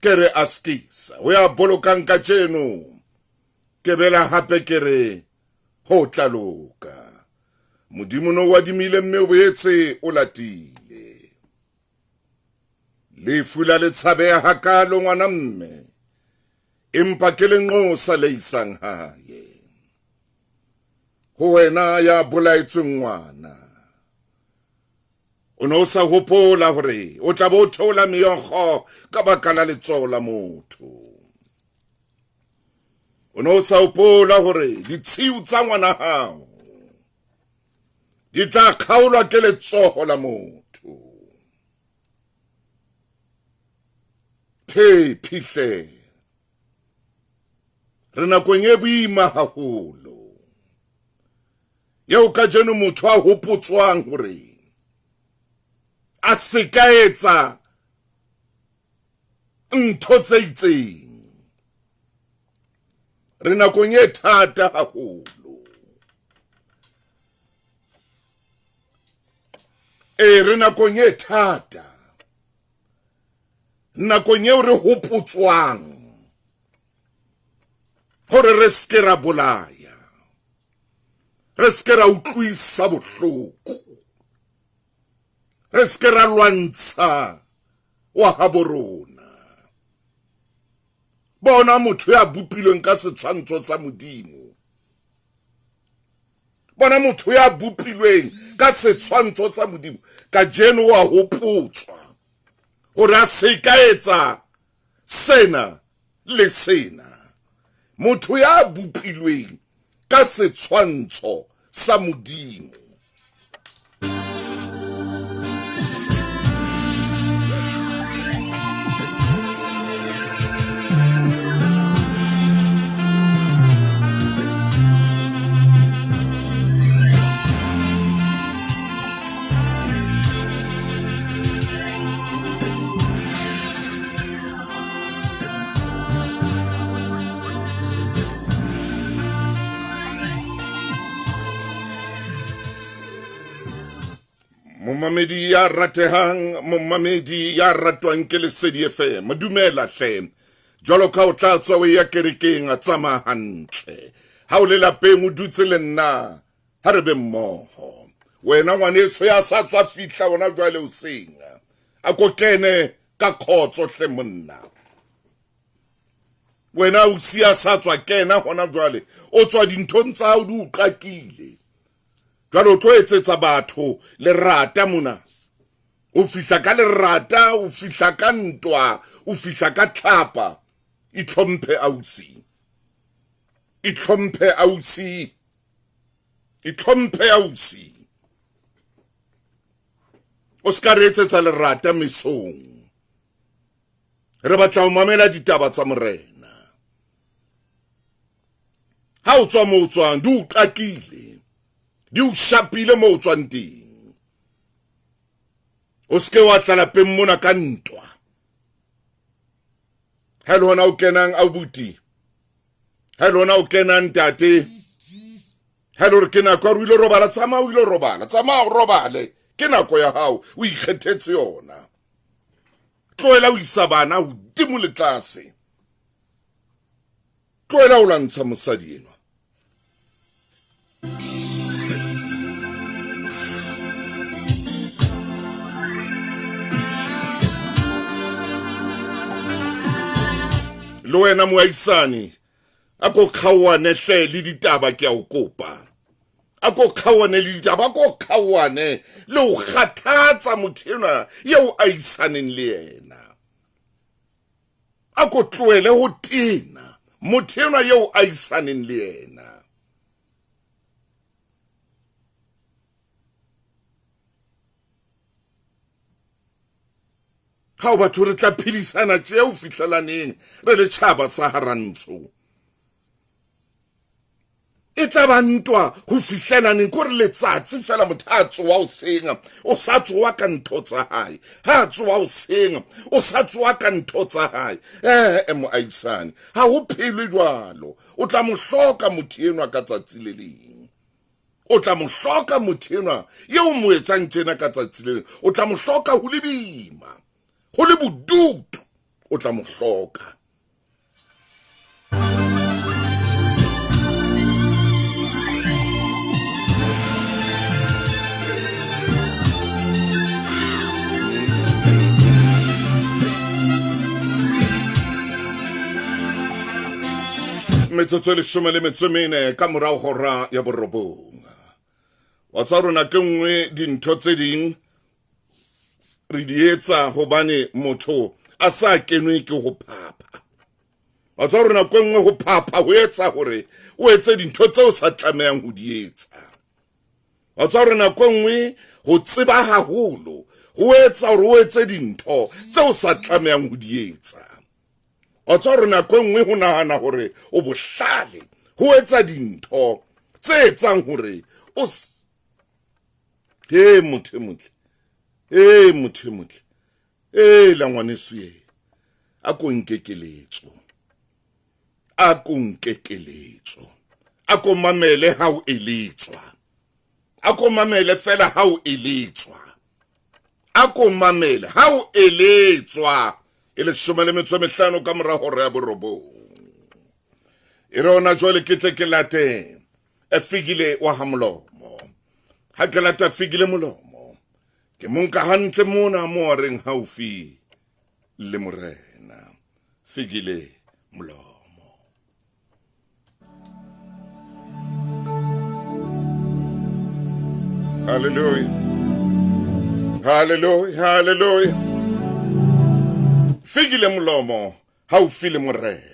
Ke re askisa o ya bolokang kajeno, ke bela hape ke re ho tla loka. Modimo no wadimile mme o boetse o latile. Lefu la le tshabeha hakalo ngwana mme, empa ke lenqosa le isang hae. Ho wena ya bolaetsweng ngwana, o ne o sa hopola hore o tla bo o theola meokgo ka baka la letsoho la motho. O ne o sa hopola hore ditshiu tsa ngwana hao di tla kgaolwa ke letsoho la motho. Phephi hle, re nakong e boima haholo eo kajeno motho a hopotswang hore a se ka etsa ntho tse itseng. Re nakong e thata haholo. E re nakong e thata, nakong eo re hopotswang hore re se ke ra bolaya, re se ke ra utlwisa bohloko, re se ke ra lwantsha wa habo rona. Bona motho ya bopilweng ka setshwantsho sa Modimo. Bona motho ya bopilweng ka setshwantsho sa Modimo. Kajeno wa hopotswa hore a se ka etsa sena le sena. Motho ya bopilweng ka setshwantsho sa Modimo. Momamedi ya ratehang, momamedi ya ratwang ke Lesedi FM, dumela hle. Jwalo ka o tla tswa o ya kerekeng, a tsamaya hantle. Ha o le lapeng o dutse le nna, ha re be mmoho. Wena ngwaneso ya sa tswa fihla hona jwale hoseng, a ko kene ka khotso hle monna. Wena o siya sa tswa kena hona jwale, o tswa dinthong tsa hao di o qakile. Jwale o tlo etsetsa batho lerata mona. O fihla ka lerata, o fihla ka ntwa, o fihla ka tlhapa. Itlhomphe ausi. Itlhomphe ausi. Itlhomphe ausi. O ska re etsetsa lerata mesong. Re batla ho mamela ditaba tsa Morena. Ha o tswa moo o tswang, di o qakile, di o shapile moo o tswang teng. O seke wa tla lapeng mona ka ntwa. Ha e le hona o kenang abuti, ha e le hona o kenang ntate, ha e le hore ke nako ya hore o ilo robala, tsamaya o ilo robala, tsamaya o robale, ke nako ya hao, o ikgethetse yona. Tlohela ho isa bana hodimo le tlase. Tlohela ho lwantsha mosadi enwa. Le wena moahisane, a ko kgaoane hle le ditaba, ke a o kopa. A ko kgaoane le ditaba, a ko kgaoane le ho kgathatsa motho enwa eo a isaneng le yena. A ko tlohele ho tena motho enwa eo a isaneng le yena. Ha o batho re tla phedisana tje ho fihlelaneng re le tjhaba sa Harantsho. E tla ba ntwa ho fihlelaneng, ko re letsatsi fela motho a tsoha hoseng o sa tsoha ka ntho tsa hae, ha a tsoha hoseng o sa tsoha ka ntho tsa hae. Eh, moahisane, ha ho phelwe jwalo. O tla mo hloka motho enwa ka tsatsi le leng. O tla mo hloka motho enwa eo mo etsang tjena ka tsatsi le leng. O tla mo hloka ho le boima, ho le bodutu. o tla mo hloka. Metsotso e 14 ka morao hora ya 9. Wa tsa rona ke nngwe dintho tse ding re di etsa hobane motho a sa kenwe ke ho phapha. Wa tsa rona ke nngwe ho phapha ho etsa hore o etse dintho tseo sa tlamehang ho di etsa. Wa tsa rona ke nngwe ho tseba haholo ho etsa hore o etse dintho tseo sa tlamehang ho di etsa. Wa tswa hore nako e nngwe ho nahana hore o bohlale ho etsa dintho tse etsang hore o he motho e motle, e motho e motle, e la ngwaneso ye, a ko nke keletso, a ko nke keletso, a ko mamele ha o eletswa, a ko mamele fela ha o eletswa, a ko mamele ha o eletswa. E 15 ka mora hora ya 9. E re ona jwale ke tle ke late e Fikile wa ha Molomo. Ha ke lata Fikile Molomo, ke monka hantle mona mo a reng haufi le morena. Fikile Molomo. Hallelujah. Hallelujah. Hallelujah. Fikile Molomo haufi le morena.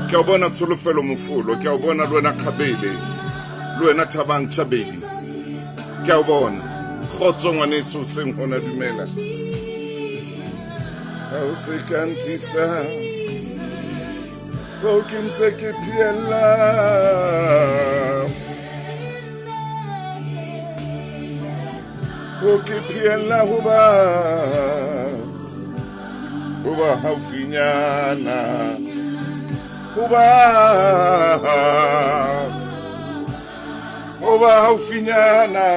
Ke a bona tsholofelo mofolo, ke a bona le wena Kgabele, le wena Thabang Chabedi, ke a bona kgotso ngwaneso seng hona dumela. Ha o se ka ntlisa, o ke ntse ke phiella. O ke phiella hoba haufinyana, hoba haufinyana,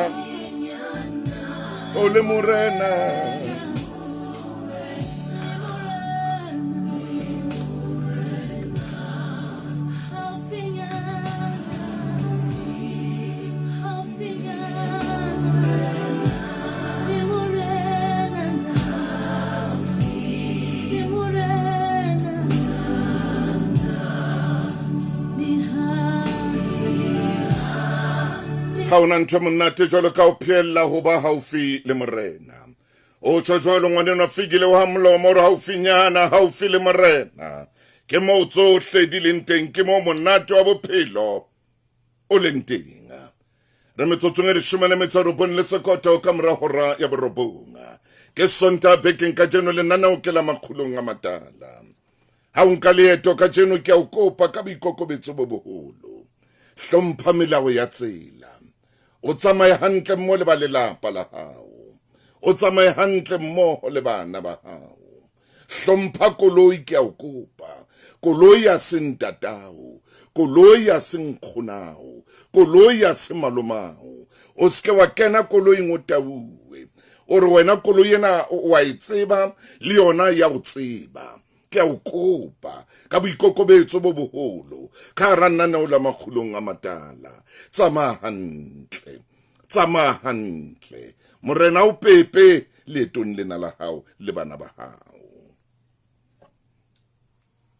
o le morena. Ha ona ntho e monate jwalo ka ho phehella ho ba haufi le Morena. O tjho jwalo ngwaneno a fikile wa molomo hore haufinyana haufi le Morena. Ke moo tsohle di leng teng, ke moo monate wa bophelo o leng teng. Re metsotsong e 19 le sekoto ka mora hora ya 9. Ke Sontaha bekeng kajeno lenaneo ke la Makgulong a Matala. Ha o nka leeto kajeno ke a o kopa ka boikokobetso bo boholo. Hlompha melao ya tsela. O tsamaye hantle mmoho le ba lelapa la hao. O tsamaye hantle mmoho le bana ba hao. Hlompha koloi ke a o kopa. Koloi ya se ntatao. Koloi ya se nkgonao. Koloi ya se malomao. O se ke wa kena koloing o tauwe. O re wena koloi ena o a e tseba le yona ya o tseba. Ke a o kopa ka boikokobetso bo boholo ka hara lenaneo la Makgulong a Matala. Tsamaya hantle, tsamaya hantle. Morena o pepe leetong lena la hao le bana ba hao.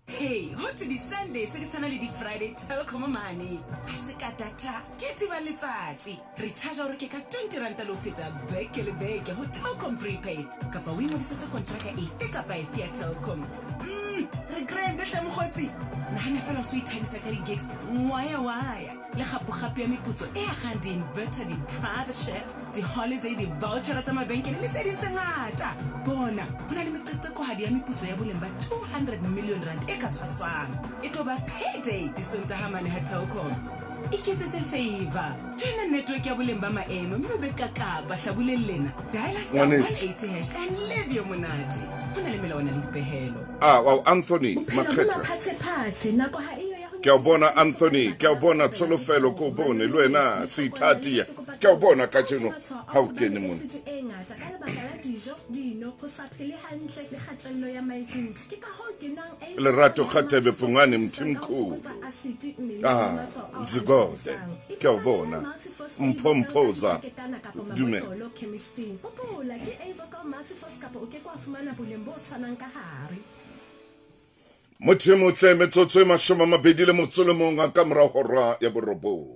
Hei, ho thwe di-Sunday se di tshwana le di-Friday Telkom mane. Ha se ka data, ke thiba letsatsi. Re charge o reke ka 20 ranta le ho feta beke le beke ho Telkom Prepaid kapa o ingodisetse kontraka efe kapa efe ya Telkom. Umm, re grand hle mokgotsi! Nahana fela o se o ithabisa ka di-gigs ngwaya-waya le gapu-gapu ya meputso e agang di-inverter, di-private chef, di-holiday, di-vouchera tsa mabenkele le tse ding tse ngata. Bona, ho na le meqeqekohadi ya meputso ya boleng ba 200 million rand e ka tshwaswang. E tlo ba payday Disontaha mane ha Telkom. Iketsetse favor. Joina network ya boleng ba maemo mme o be kakapa hlabuleng lena. Diala star Ngwaneso. 180 hash and live your monate. Ho na le melawana le dipehelo. Ah, wow, Anthony Bophelo bo Makgetha. maphatshephatshe, nako ha eyo ya ho Ke a o bona Anthony, ke a o bona Tsholofelo, ke o bone le wena Seithati, ke a o bona kajeno ha o kene mona. Esiti e ngata ka lebaka la dijo, dino, ho sa phele hantle le kgatello ya maikutlo. Ke ka hoo ke nwang Lerato Kgatebe Pungane Mthimkhulu. Ah, Zikode, ke a o bona. Mpho Mphoza, dumela. Motho e motle, metsotso e 21 ka mora hora ya 9.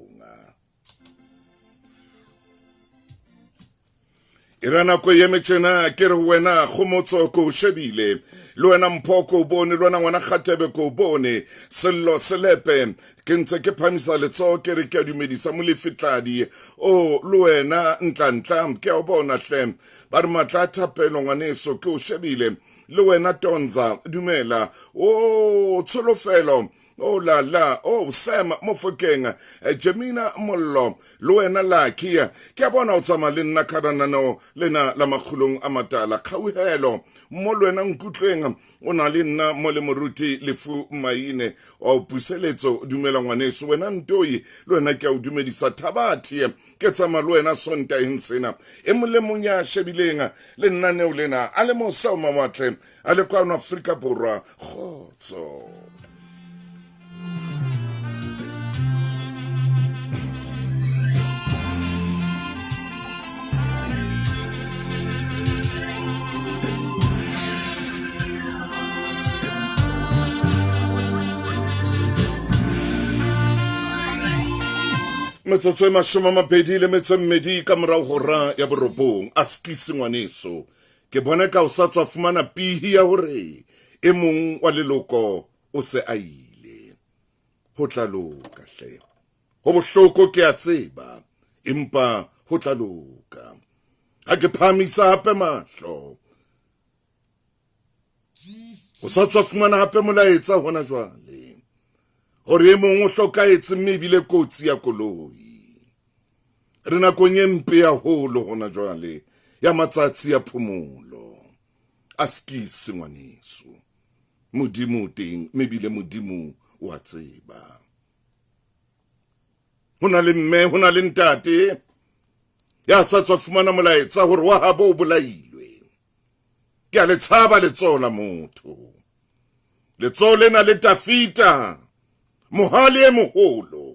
E ra nako e eme tjena ke re ho wena Kgomotso ko o shebile, le wena Mpho ko o bone, le wena ngwana Kgatebe ko o bone, Sello Selepe ke ntse ke phamisa letsoho ke re ke a dumedisa Molefi Tladi, o le wena Ntlantla ke a o bona hle, ba re matla a thapelo ngwaneso ke o shebile, le wena Tonza dumela, o Tsholofelo Oh la la, oh Sam Mofokeng, Jemina Mollo, le wena Lucky. Ke a bona o tsamaya le nna ka rananeo lena la Makgulong a Matala. Kgauhelo, mo le wena Nkutlweng, o na le nna mo le moruti Lefu Maine. Wa o puseletso, dumela ngwaneso. Wena Ntoi, le wena ke a o dumedisa. Thabathi, ke tsamaya le wena Sontaheng sena. E mong le mong ya shebileng lenaneo lena, a le mose ho mawatle, a le kwano Afrika Borwa, kgotso. Metsotso e 28 ka morao hora ya 9. A skisi ngwaneso, ke bona ka o sa tswa fumana pihi ya hore e mong wa leloko o se a ile. Ho tla loka hle. Ho bohloko ke a tseba, empa ho tla loka. Ha ke phahamisa hape mahlo, o sa tswa fumana hape molaetsa hona jwale hore e mong o hlokahetse mme ebile kotsi ya koloi. Re nakong e mpe haholo hona jwale ya matsatsi a phomolo. A skisi ngwaneso, Modimo o teng mme ebile Modimo o a tseba. Ho na le mme, ho na le ntate ya sa tswa fumana molaetsa hore wa habo o bolailwe. Ke a le tshaba letsoho la motho. Letsoho lena le Tafita, mohale e moholo.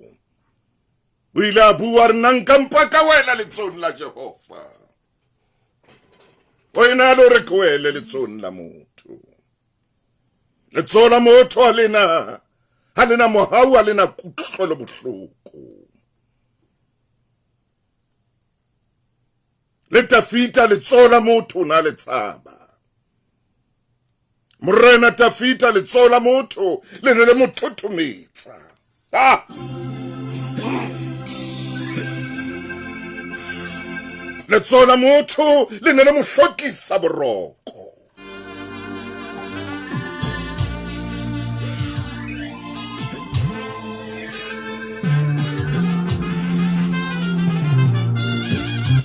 O ile a bua re nna nka mpa ka wela letsohong la Jehova. O ena le hore ke wele letsohong la motho. Letsoho la motho ha lena, ha lena mohau, ha lena kutlwelo bohloko. Le Tafita letsoho la motho o na le tshaba. Morena Tafita letsoho la motho le ne le mo thothometsa. Ah! Letsoho la motho le ne le mo hlokisa boroko.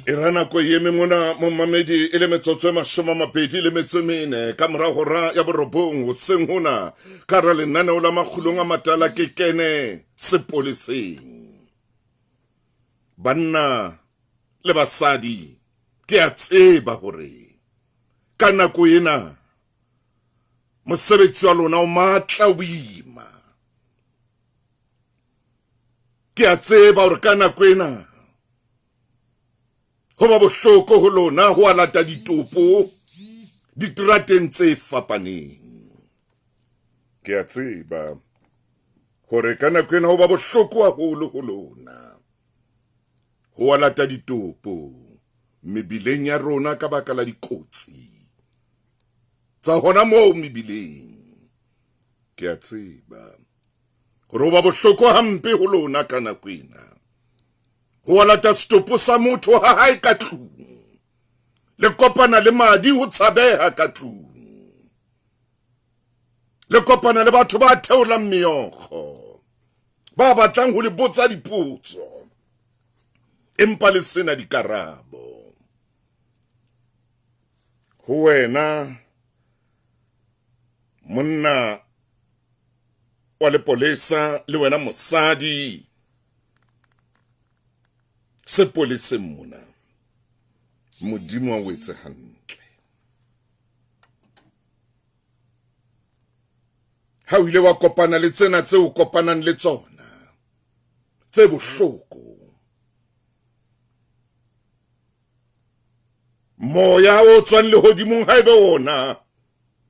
E ra nako e eme mona momamedi e le metsotso e 24 ka mora hora ya 9 hoseng hona ka ra lenaneo la Makgulong a Matala ke kene sepoleseng. Banna le basadi ke a tseba hore ka nako ena mosebetsi wa lona o matla o boima. Ke a tseba hore ka nako ena ho ba bohloko ho lona ho a lata ditopo diterateng tse fapaneng. Ke a tseba hore ka nako ena ho ba bohloko haholo ho lona ho a lata ditopo mebileng ya rona ka baka la dikotsi tsa hona moo mebileng. Ke a tseba hore ho ba bohloko hampe ho lona ka nako ena ho a lata setopo sa motho ha hae ka tlung, le kopana le madi ho tshabeha ka tlung, le kopana le batho ba theolang meokgo, ba batlang ho le botsa dipotso empa le sena dikarabo. Ho wena monna wa lepolesa le wena mosadi sepoleseng mona, Modimo a o etse hantle. Ha o ile wa kopana le tsena tse o kopanang le tsona tse bohloko, moya o tswang lehodimong ha ebe ona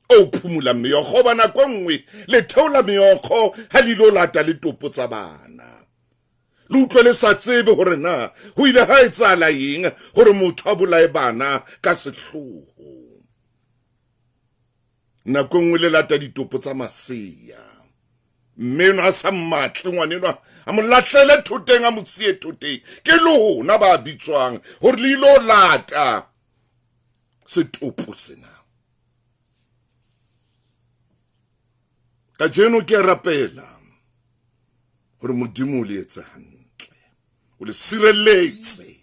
o phumula meokgo, ba nako e nngwe le theola meokgo ha le ilo lata le topo tsa bana, le utlwe le sa tsebe hore na ho ile ha etsahala eng hore motho a bolaye bana ka sehloho. Nako e nngwe le lata ditopo tsa masea, mme enwa a sa mmatle ngwanenwa a mo lahlele thoteng, a mo siye thoteng. Ke lona ba bitswang hore le ilo lata setopo sena. Kajeno ke a rapela hore Modimo o le etse hantle, o le sireletse.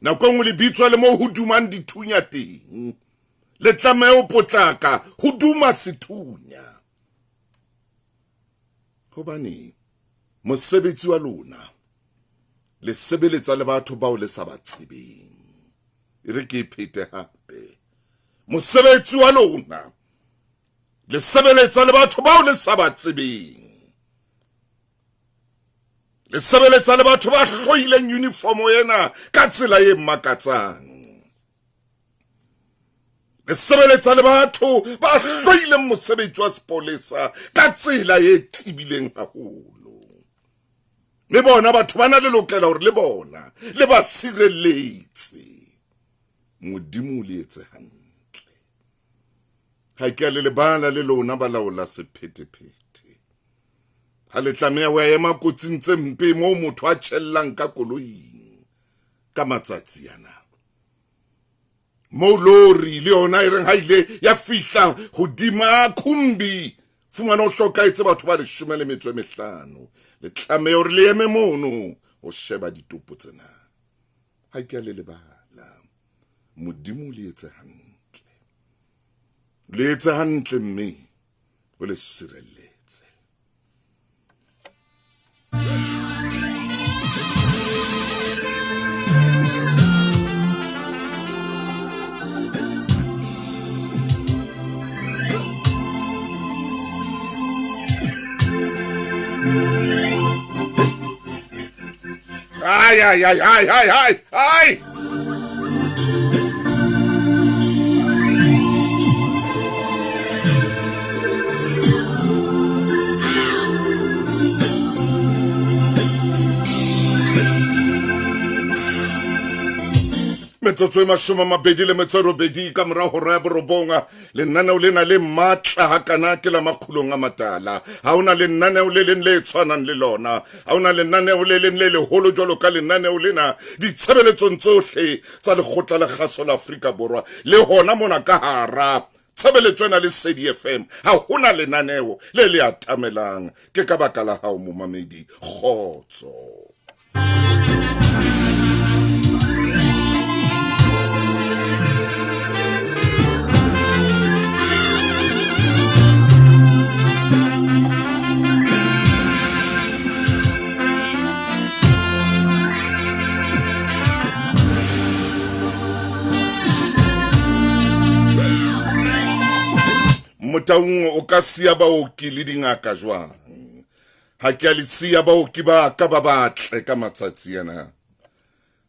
Nako e nngwe le bitswa le moo ho dumang dithunya teng, le tlameha ho potlaka ho duma sethunya, hobane mosebetsi wa lona le sebeletsa le batho bao le sa ba tsebeng. E re ke e phete hape, mosebetsi wa lona le sebeletsa le batho bao le sa ba tsebeng, le sebeletsa le batho ba hloileng uniformo ena ka tsela e makatsang, le sebeletsa le batho ba hloileng mosebetsi wa sepolesa ka tsela e tibileng haholo. Mme bona batho bana le lokela hore le bona le ba sireletse. Modimo o le etse hantle. Ha ke a le lebala le lona balaola sephethephethe. Ha le tlameha ho ema kotsing tse mpe moo motho a tjhellang ka koloing ka matsatsi ana, moo lori le yona e reng ha ile ya fihla hodima khumbi, fumana o hlokahetse batho ba 15, le tlameha hore le eme mono ho sheba ditopo tsena. Ha ke a le lebala, Modimo o le etse hantle, le etse hantle mme o le sireletse. Ai, ai, ai, ai, ai, ai, ai. Metsotso e 28 ka mora hora ya 9, lenaneo lena le matla hakana ke la Makgulong a Matala. Ha hona lenaneo le leng le tshwanang le lona, ha hona lenaneo le leng le leholo jwalo ka lenaneo lena ditshebeletsong tsohle tsa lekgotla la kgaso la Afrika Borwa. Le hona mona ka hara tshebeletso ena le Sedi FM ha hona lenaneo le le atamelang. Ke ka baka la hao momamedi. Kgotso. Motaung o ka siya baoki le dingaka jwang? Ha ke a le siya baoki ba ka ba batle ka matsatsi ana.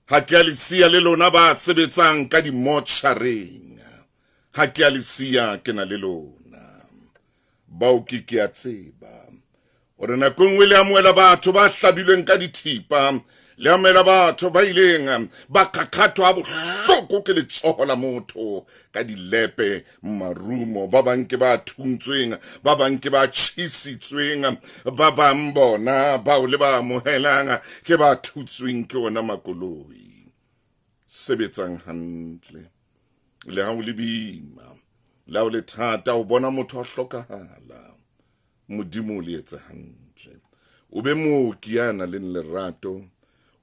Ha ke a le siya le lona ba sebetsang ka dimotjhareng. Ha ke a le siya, ke na le lona. Baoki ke a tseba hore nako e nngwe le amohela batho ba hlabilweng ka dithipa, le amohela batho ba ileng ba kgakgathwa ha bohloko ke letsoho la motho ka dilepe, marumo, ba bang ke ba thuntsweng, ba bang ke ba tjhesitsweng, ba bang bona bao le ba amohelang ke ba thutsweng ke ona makoloi. Sebetsang hantle, le ha o le boima, le ha o le thata o bona motho a hlokahala, Modimo o le etse hantle. O be mooki ya nang le lerato,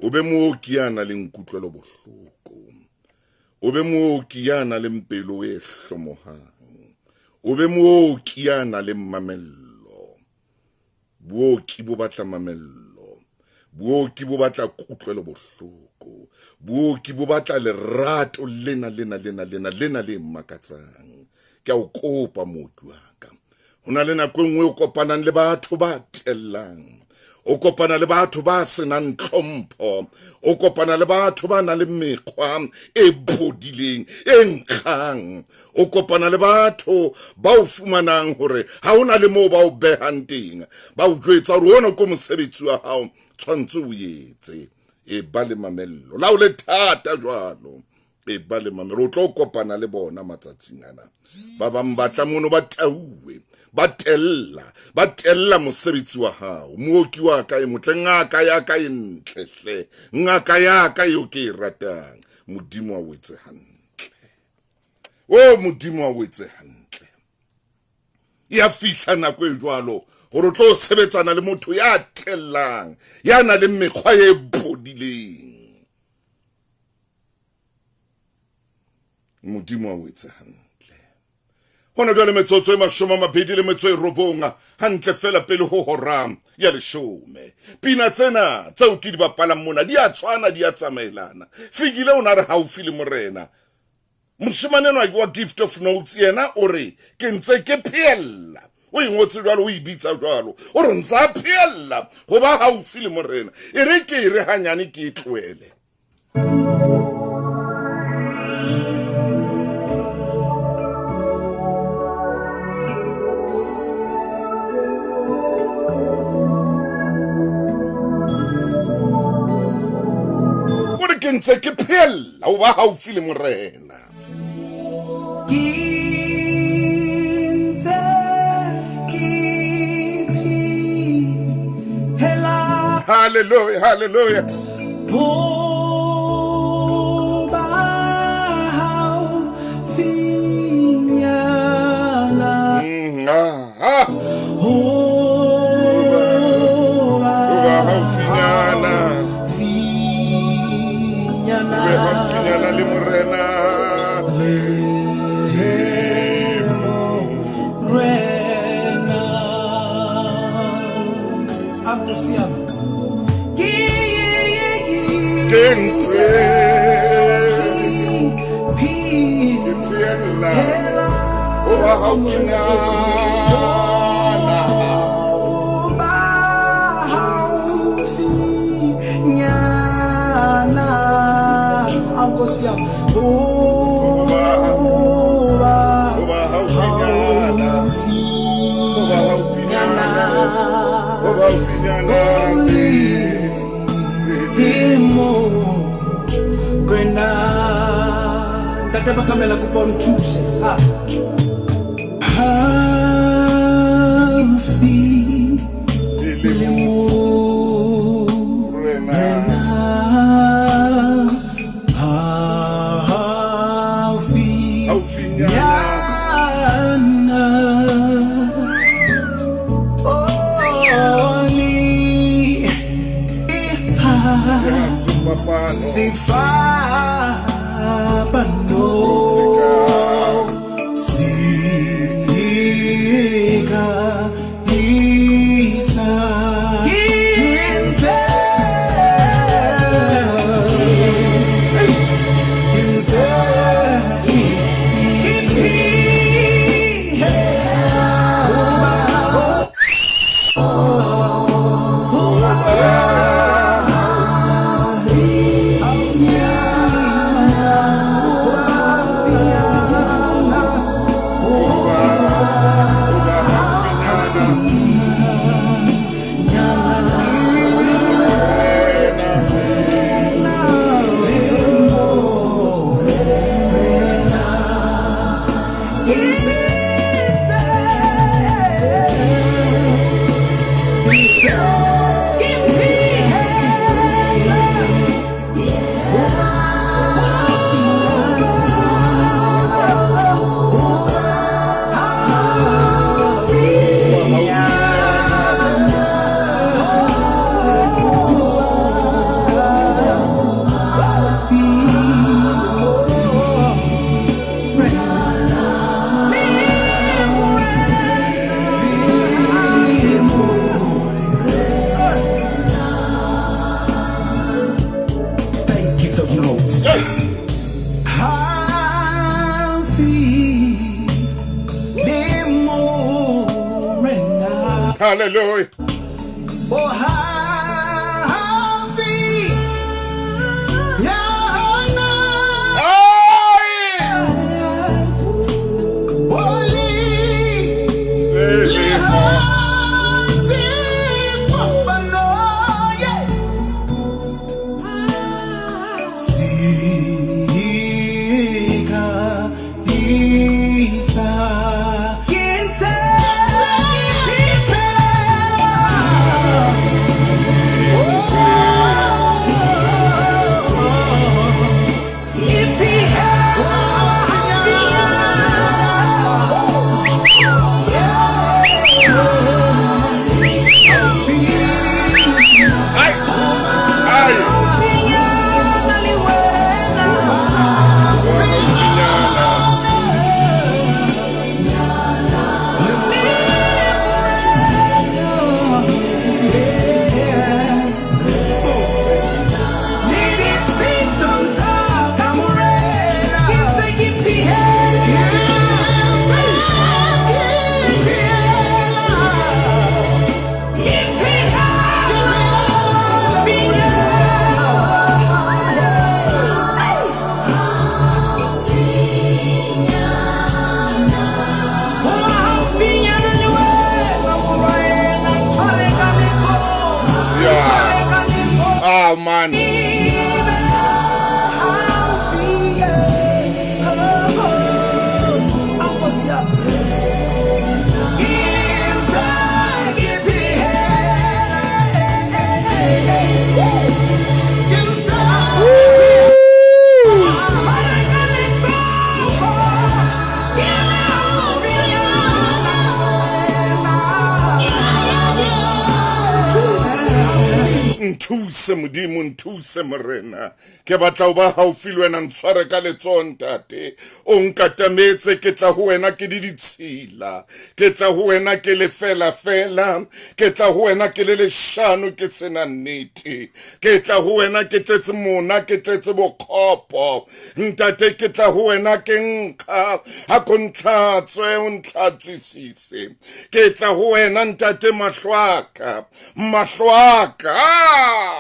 o be mooki ya nang le nkutlwelo bohloko, o be mooki ya nang le pelo e hlomohang, o be mooki ya nang le mamello. Booki bo batla mamello, booki bo batla kutlwelo bohloko, booki bo batla lerato lena lena lena lena lena le makatsang. Ke a o kopa mooki wa ka. Ho na le nako e nngwe o kopanang le batho ba tellang, o kopana le batho ba senang tlhompho, o kopana le batho ba nang le mekgwa e bodileng, e nkgang, o kopana le batho ba o fumanang hore ha hona le moo ba o behang teng, ba o jwetsa hore ona ke mosebetsi wa hao, tshwantse o etse. E ba le mamello, la o le thata jwalo, e ba le mamello, o tlo kopana le bona matsatsing ana. Ba bang ba tla mono ba tauwe, ba tella mosebetsi wa hao. Mooki wa ka e motle, ngaka ya ka e ntle hle, ngaka ya ka eo ke e ratang. Modimo a o etse hantle. O Modimo a o etse hantle. Ya fihla nako e jwalo hore o tlo sebetsana le motho ya tellang, ya nang le mekgwa e bodileng. Modimo a o etse hantle. Hona jwale metsotso e 29 hantle fela pele ho hora ya 10. Pina tsena tseo ke di bapalang mona di a tshwana, di a tsamaelana. Fikile o na re haufi le morena. Moshemane enwa wa Gift of Notes yena o re ke ntse ke phehella. O e ngotse jwalo, o e bitsa jwalo. O re ntse a phehella ho ba haufi le morena. E re ke e re hanyane ke e tlohele. O re ke ntse ke phehella ho ba haufi le morena. Ke ntse ke phehella. Hallelujah, hallelujah. Ho ba haufinyana. Ho ba haufinyana. Haufinyana. Ho ba haufinyana le morena. Le morena. Ankusiam. Ke ntse ke phehella ho ba haufinyana. Ho ba haufinyana. Ho ba haufinyana. Ho ba haufinyana le Ntate Bakamela kopa o nthuse. Ha. Haufi Le le Morena. Haufi Haufinyana. nyana. Oli Ya sefapano. Sefapano Seka. Sika isa Inze Ho ba haufinyana. Wena. Ho ba haufinyana. Thanks, gift of notes. Yes. Haufi le Morena. Hallelujah. Oh, haufi nyana. Ai! Oli Le sefapano, yeah. Sika isa Ai! Ai! Ho ba haufinyana. Yeah. Ah, man. Nthuse Modimo, nthuse Morena. Ke batla ho ba haufi le wena, ntshware ka letsoho ntate. O nkatametse, ke tla ho wena ke le ditshila. Ke tla ho wena ke le fela fela. Ke tla ho wena ke le leshano, ke sena nnete. Ke tla ho wena ke tletse mona, ke tletse bokgopo. Ntate, ke tla ho wena ke nkga. Ha ko ntlhatswe, o ntlhatswisise. Ke tla ho wena ntate, mahlo a ka. Mahlo a ka. Ah!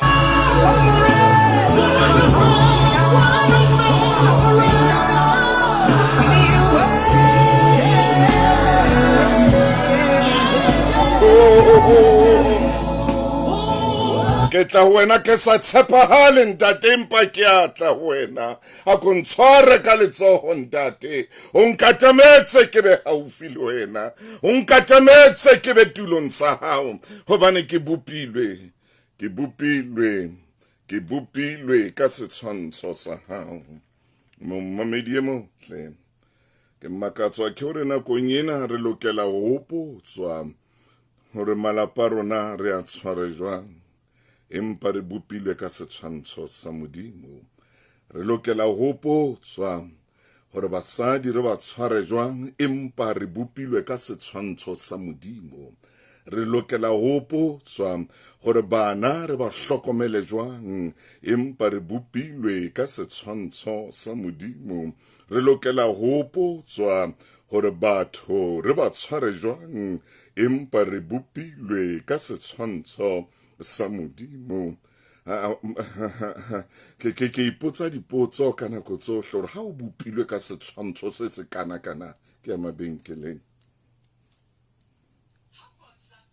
Ke Ke tla ho wena ke sa tshepahale ntate, empa ke a tla ho wena. A ko ntshware ka letsoho ntate, o nkatametse ke be haufi le wena, o nkatametse ke be tulong sa hao, hobane ke bopilwe, ke bopilwe, ke bopilwe ka setshwantsho sa hao. Momamedi e motle, ke makatswa ke hore nakong ena re lokela ho hopotswa hore malapa a rona re a tshware jwang, empa re bopilwe ka setshwantsho sa Modimo. Re lokela ho hopotswa hore basadi re ba tshware jwang, empa re bopilwe ka setshwantsho sa Modimo. Re lokela ho hopotswa hore bana re ba hlokomele jwang, empa re bopilwe ka setshwantsho sa Modimo. Re lokela ho hopotswa hore batho re ba tshware jwang, empa re bopilwe ka setshwantsho sa Modimo. Ke ke ipotsa dipotso ka nako tsohle hore ha o bopilwe ka setshwantsho se se kana kana, ke ya mabenkeleng.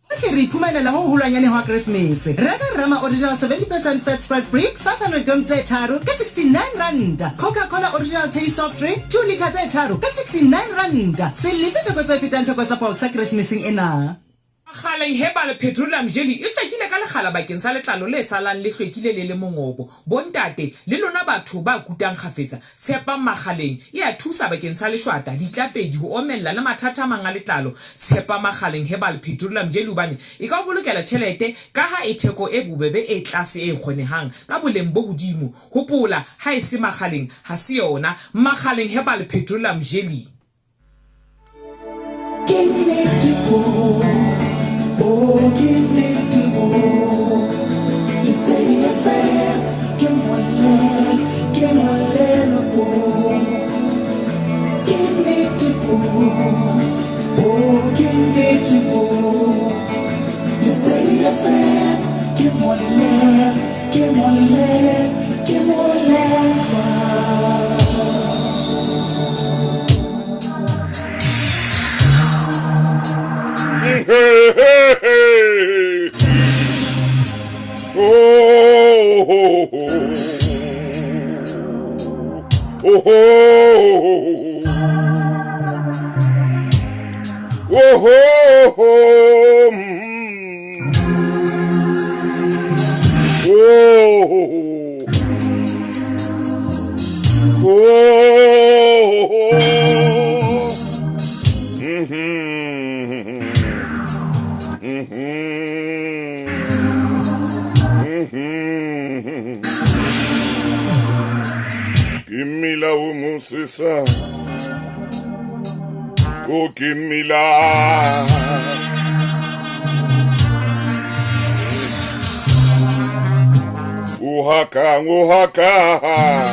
Bohle re iphumanela ho hoholwanyane hwa Keresemese. Reka Rama Original 70 percent Fat Spread Brick 500 gram tse tharo ka R69. Coca-Cola Original Taste Soft Drink 2 litre tse tharo ka R69. Se lefe theko tse fetang theko tsa Boxer Keresemeseng ena. Makgaleng Herbal Petroleum Jelly e tšakile ka lekgala bakeng sa letlalo le salang le hlwekile le le mongobo. Bontate, le lona batho ba kutang kgafetsa, tshepang Makgaleng. E a thusa bakeng sa lešwata, ditlapedi, ho omella le mathata a mang a letlalo. Tshepa Makgaleng Herbal Petroleum Jelly hobane e ka o bolokela tjhelete kaha e theko e bobebe e tlase e kgonehang ka boleng bo hodimo. Hopola, ha e se Makgaleng, ha se yona. Makgaleng Herbal Petroleum Jelly. Ke nnete bo, oh ke nnete bo. Lesedi FM ke molelo, ke molelo bo. Ke nnete bo, oh ke nnete bo. Lesedi FM ke molelo, ke molelo, ke molelwa. Ke mmila o mosesa, o ke mmila. O hakang, o hakang.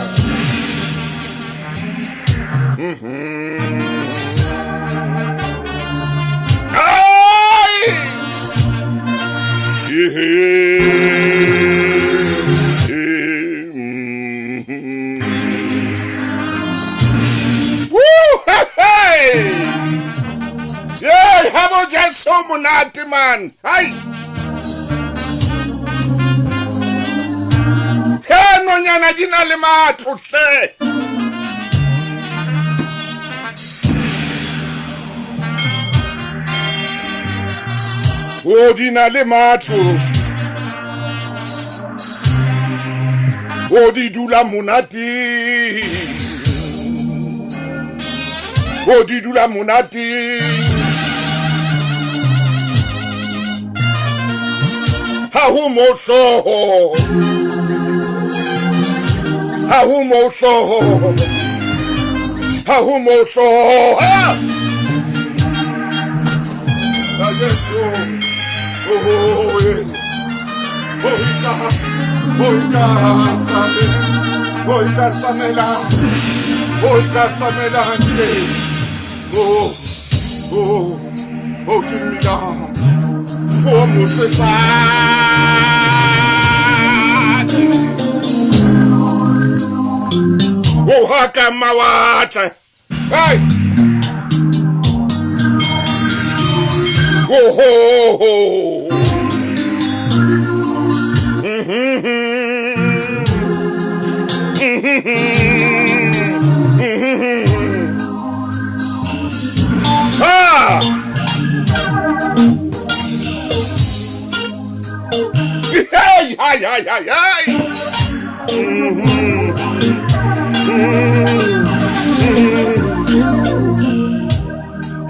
Ai! Woo! Hey! Hey, ha bo Jesu monate man. Hai! He nonyana di na le matlo hle. O di na le matlo. O di dula monate. O di dula monate. Ha ho mohloho. Ha ho mohloho. Ha ho mohloho. Ha! La Jesu. Oh, eh. Oh, ika. Oh, ika same. Oh, ika samela. Oh, ika samela nte. Oh, oh, oh, ke mmila. Oh, mosetsana. Oh, haka mawatle. Hey! Oh, ho, ho. ai ai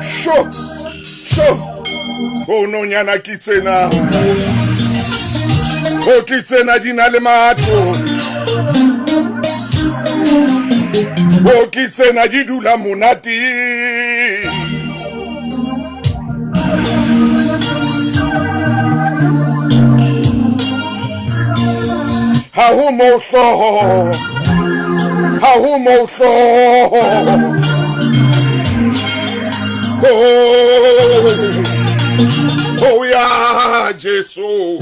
sho sho o nonyana ke tsena o ke tsena di na le matlo o ke tsena di dula monate ha ho mo hlooho ha ho mo hlooho oh ya Jesu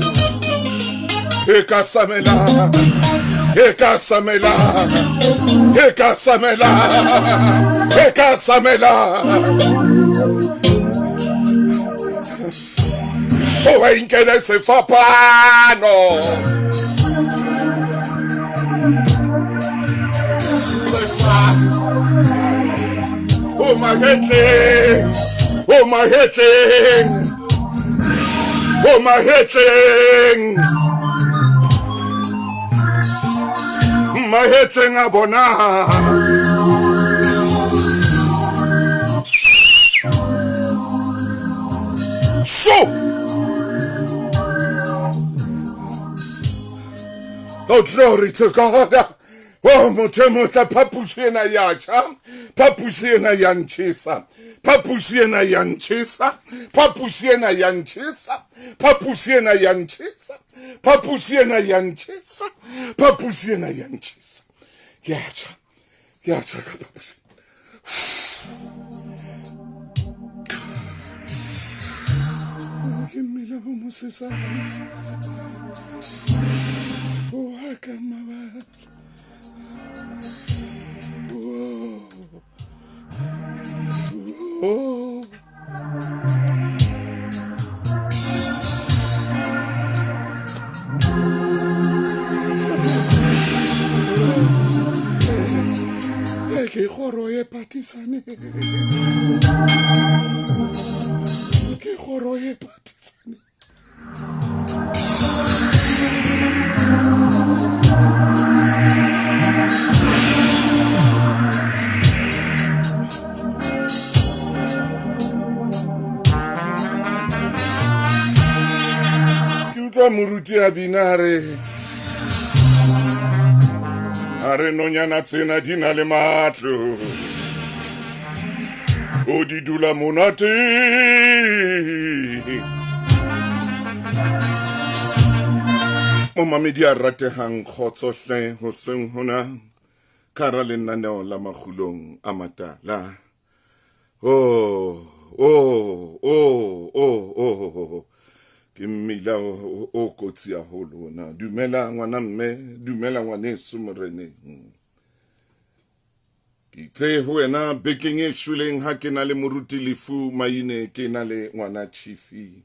e ka samela e ka samela e ka samela e ka samela o ba inkele sefapano o mahetleng o mahetleng o mahetleng mahetleng a bona so oh glory to god oh motho e motla phapusi ena ya tjha phapusi ena ya ntjhesa phapusi ena ya ntjhesa phapusi ena ya ntjhesa phapusi ena ya ntjhesa phapusi ena ya ntjhesa phapusi ena ya ntjhesa ke a tjha ke a tjha ka phapusi ke mmila o mosesane o aka mabatla oh. Ke kgoro e patisane ke kgoro e patisane ke utlwa moruti a bina a re a re nonyana tsena di na le matlo o di dula monate momamedi a ratehang kgotso hle hoseng hona ka hara lenaneo la makgulong a matala oh oh oh oh oh oh ke mmila o kotsi haholo ona dumela ngwana mme dumela ngwaneso moreneng ke itse ho wena bekeng e shweleng ha ke na le moruti lefu maine ke na le ngwana chifi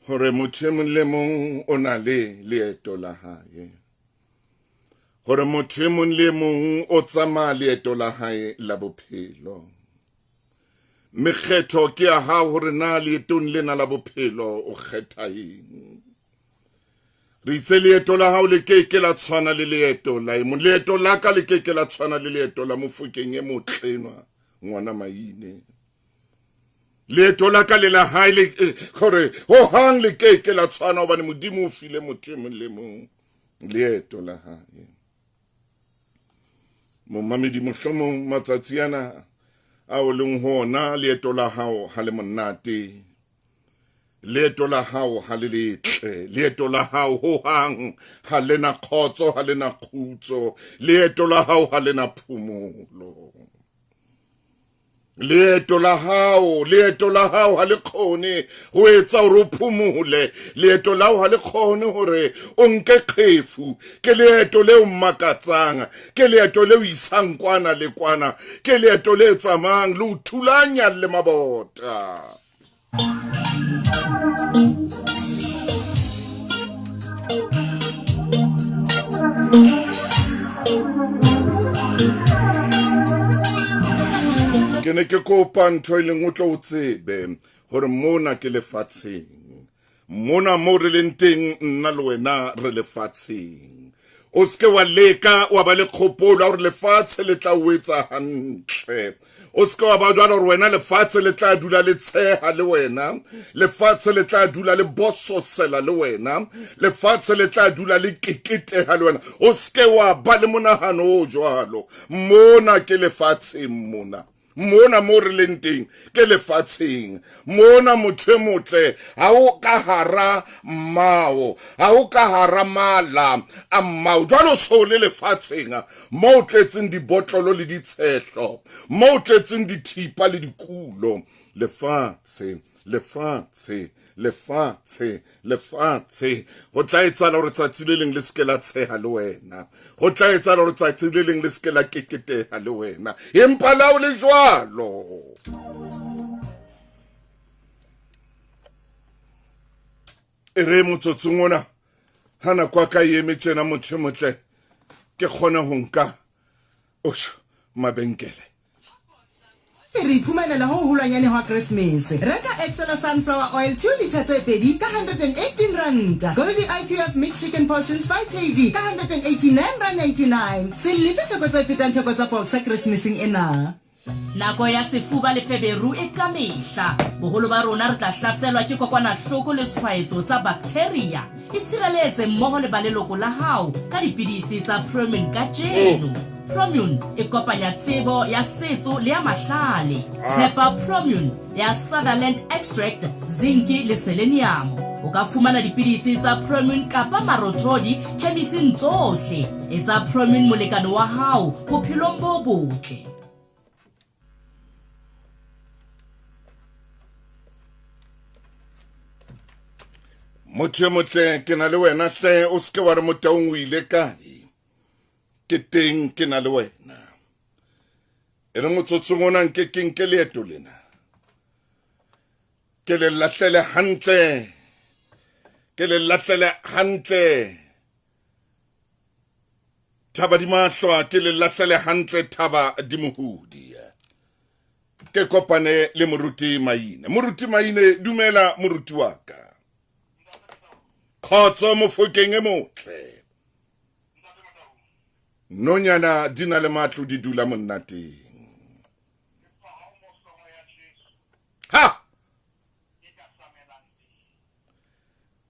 hore motho e mong le mong o na le leeto la hae hore motho e mong le mong o tsamaya leeto la hae la bophelo mme kgetho ke ya hao hore na leetong lena la bophelo o kgetha eng re itse leeto la hao le ke ke la tshwana le leeto la e mong leeto la ka le ke ke la tshwana le leeto la mofokeng e motlenwa ngwana maine leeto la ka le la hae le eh, gore ho hang le ke ke la tshwana hobane modimo o file motho e mong le mong leeto la hae momamedi mohlomong matsatsi ana a o leng ho ona leeto la hao ha le monate leeto la hao ha le letle leeto la hao ho hang ha le na kgotso ha le na khutso leeto la hao ha le na phomolo leeto la hao leeto la hao ha le kgone ho etsa hore o phomole leeto la hao ha le kgone hore o nke kgefu ke leeto le o makatsang ke leeto le o isang kwana le kwana ke leeto le tsamayang le o thulanya le mabota ke ne ke kopa ntho e leng o tlo o tsebe gore mona ke lefatsheng Mona moo re leng teng nna le wena re lefatsheng. O se ke wa leka wa ba le kgopolo ya gore lefatshe le tla o etsa hantle. O se ke wa ba jwalo gore wena lefatshe le tla dula le tsheha le wena, lefatshe le tla dula le bososela le wena, lefatshe le tla dula le keketeha le wena. O se ke wa ba le monahano o jwalo. Mona ke lefatsheng mona. Mona mo re leng teng ke lefatsheng. Mona motho e motle ha o ka hara mmao, ha o ka hara mala a mmao. Jwale o so le lefatsheng mo o tletseng dibotlolo le ditshehlo, mo o tletseng dithipa le dikulo. Lefatshe, lefatshe, lefatshe, lefatshe. Ho tla etsahala hore tsatsi le leng le se ke la tsheha le wena. Ho tla etsahala hore tsatsi le leng le se ke la keketeha le wena. Empa la o le jwalo. E re motsotsong ona, ha nako ya ka e eme tjena, motho e motle, ke kgone ho nka osho mabenkele. Re iphumanela ho hoholwanyane hwa Keresemese. Reka Excella Sunflower Oil 2 litre tse pedi ka R118, Goldie IQF Mixed Chicken Portions 5 kg ka R189.99. Se lefe theko tse fetang theko tsa Boxer Keresemeseng ena. Nako ya sefuba le feberu e ka mehla. Boholo ba rona re tla hlaselwa ke kokwanahloko le tshwaetso tsa baktheria. Itshireletse mmoho le ba leloko la hao ka dipidisi tsa Promune kajeno. Promune e kopanya tsebo ya setso le ya mahlale. Tshepa Promune ya Sutherland Extract, zinki le seleniamo. O ka fumana dipidisi tsa Promune kapa marothodi khemising tsohle. Etsa Promune molekane wa hao bophelong bo botle. Motho e motle ke na le wena hle, o seke wa re Motaung o ile kae, ke teng ke na le wena. E re motsotsong ona nke ke nke leeto lena, ke le lahlele hantle, ke le lahlele hantle Thaba di mahlwa, ke le lahlele hantle thaba di mohudi. Ke kopane le Moruti Maine. Moruti Maine, dumela moruti wa ka. Khotso mofokeng e motle. Nonyana di na le matlo di dula monnateng. Ha!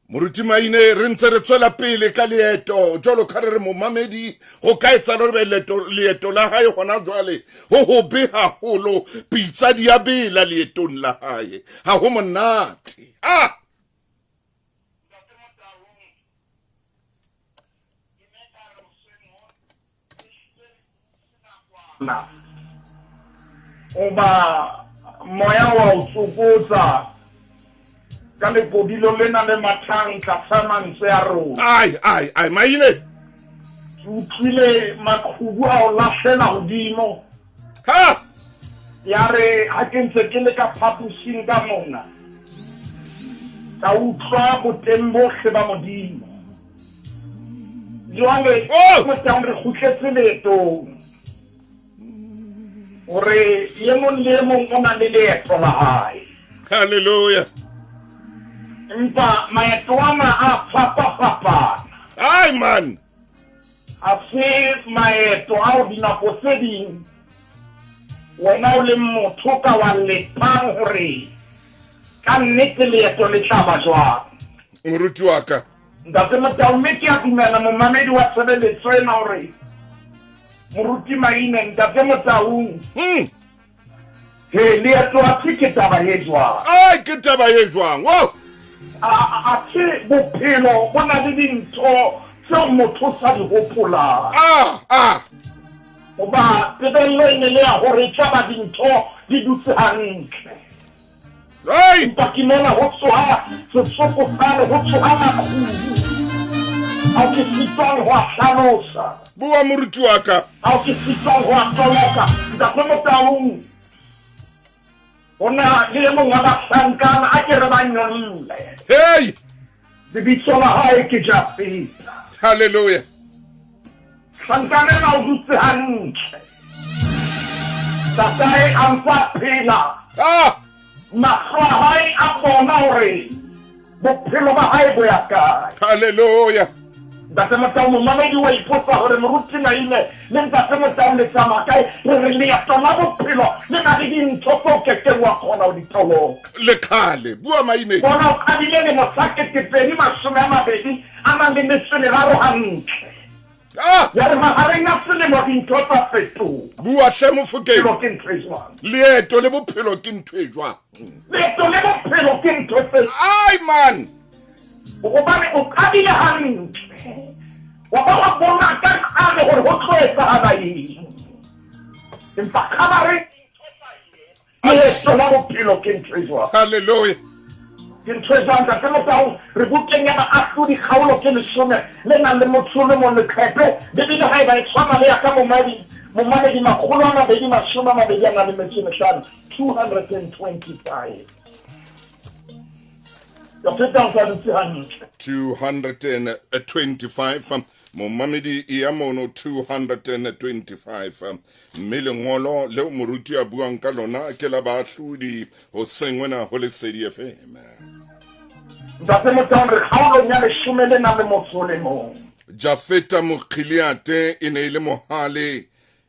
Moruti Maine, re ntse re tswela pele ka leeto jwalo ka re re momamedi go ka etsa gore leeto la hae gona jwale go hobe haholo, pitsa di a bela leetong la hae, ha ho monate. Ah! Na goba moya wa o tsokotsa ka lekodilo lena le mathang tlasa mantswe a rona. Ai, ai, ai, Maine. Ke utlwile maqhubu a o lahlela hodimo. Ha! Ya re ha ke ntse ke le ka phaposing ka mona, ka utlwa boteng bohle ba Modimo. Jwale, Oh! Motang re kgutletse leetong. Hore e mong le e mong o na le leeto la hae. Hallelujah. Empa maeto ana a fapafapana. Ai man. Ha se maeto ao dinako tse ding wena o leng motho ka wa lepang hore ka nnete leeto le tla ba jwang. Moruti wa ka. Ntate Motau, mme ke a dumela momamedi wa tshebeletso ena hore Moruti Maine, Ntate Motaung, he leeto athe ke taba e jwang? Ai, ke taba e jwang? Oh! Athe bophelo bo na le dintho tseo motho o sa di hopolang. Ah, ah. Hoba tebello e ne le ya hore e tla ba dintho di dutse hantle. Hey! Empa ke mona ho tsoha setsokofane, ho tsoha maqhubu ao ke sitwang ho a hlalosa. Bua moruti wa ka. Ao ke sitwang ho a toloka. Ntate Motaung, ho na le e mong wa bahlankana a ke re ba nyolle. Hey! Lebitso la hae ke Jafeta. Hallelujah. Hlankana ena o dutse hantle. Ntatae a ntse a phela. Ah! Mahlo a hae a bona hore Bophelo ba hae bo ya kae? Hallelujah. Ntate Motau, momamedi wa ipotsa hore Moruti Maine le Ntate Motau le tsamaya kae? Re re leeto la bophelo le na le dintho tse o kekeng wa kgona ho di toloka. Le khale. Bua Maine. Bona o qadile lemo sa 2020 a nang le metso e meraro hantle. Ah! Ya re mahareng a selemo dintho tsa fetoha. Bua hle Mofokeng. Bophelo ke ntho e jwang? Leeto le bophelo ke ntho e jwang? Leeto le bophelo ke ntho tse. Ai man. Gobane o qadile hantle. Wa ba wa bona ka kgale gore ho tlo etsahala eng. Empa kgabareng leeto la bophelo ke ntho e jwang? Hallelujah. Ke ntho e jwang, Ntate Motau? Re bukeng ya Baahlodi kgaolo ke leshome le nang le motho le mong leqhepe. Bibele haeba e tshwana le ya ka momadi, momamedi 225, 225. Jafeta o sa dutse hantle. 225 momamedi ya mono 225 mme lengolo leo moruti a buang ka lona ke la baahlodi hoseng wena ho Lesedi FM. Ntate Motaung, re kgaolong ya leshome le nang le motho o le mong. Jafeta Mogileate e ne e le mohale,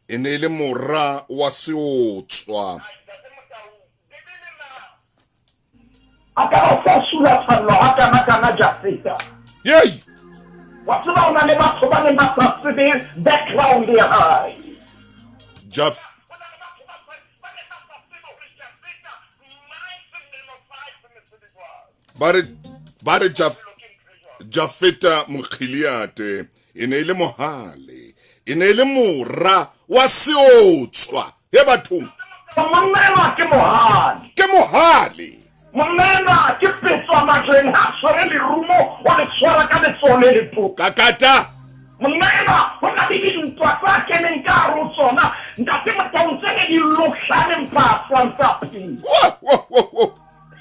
e ne e le mora wa seotswa. A ka ba sa sulafallwa ha kana-kana Jafeta. Yei! Wa tseba ho na le batho ba neng ba sa tsebe background ya hae. Jaf ba re ba re Jaf Jafeta Mogileate e ne e le mohale, e ne e le mora wa seotswa. He bathong. Monna enwa ke mohale. Ke mohale. Monna enwa ke petswa majweng ha tshwere lerumo o le tshwara ka letsoho le letona. Kakata. Monna enwa ho na le dintwa tsa keneng ka hare ho tsona ntate Motaung tse ne di lohlane mpa a santse a phela. Wo wo wo wo.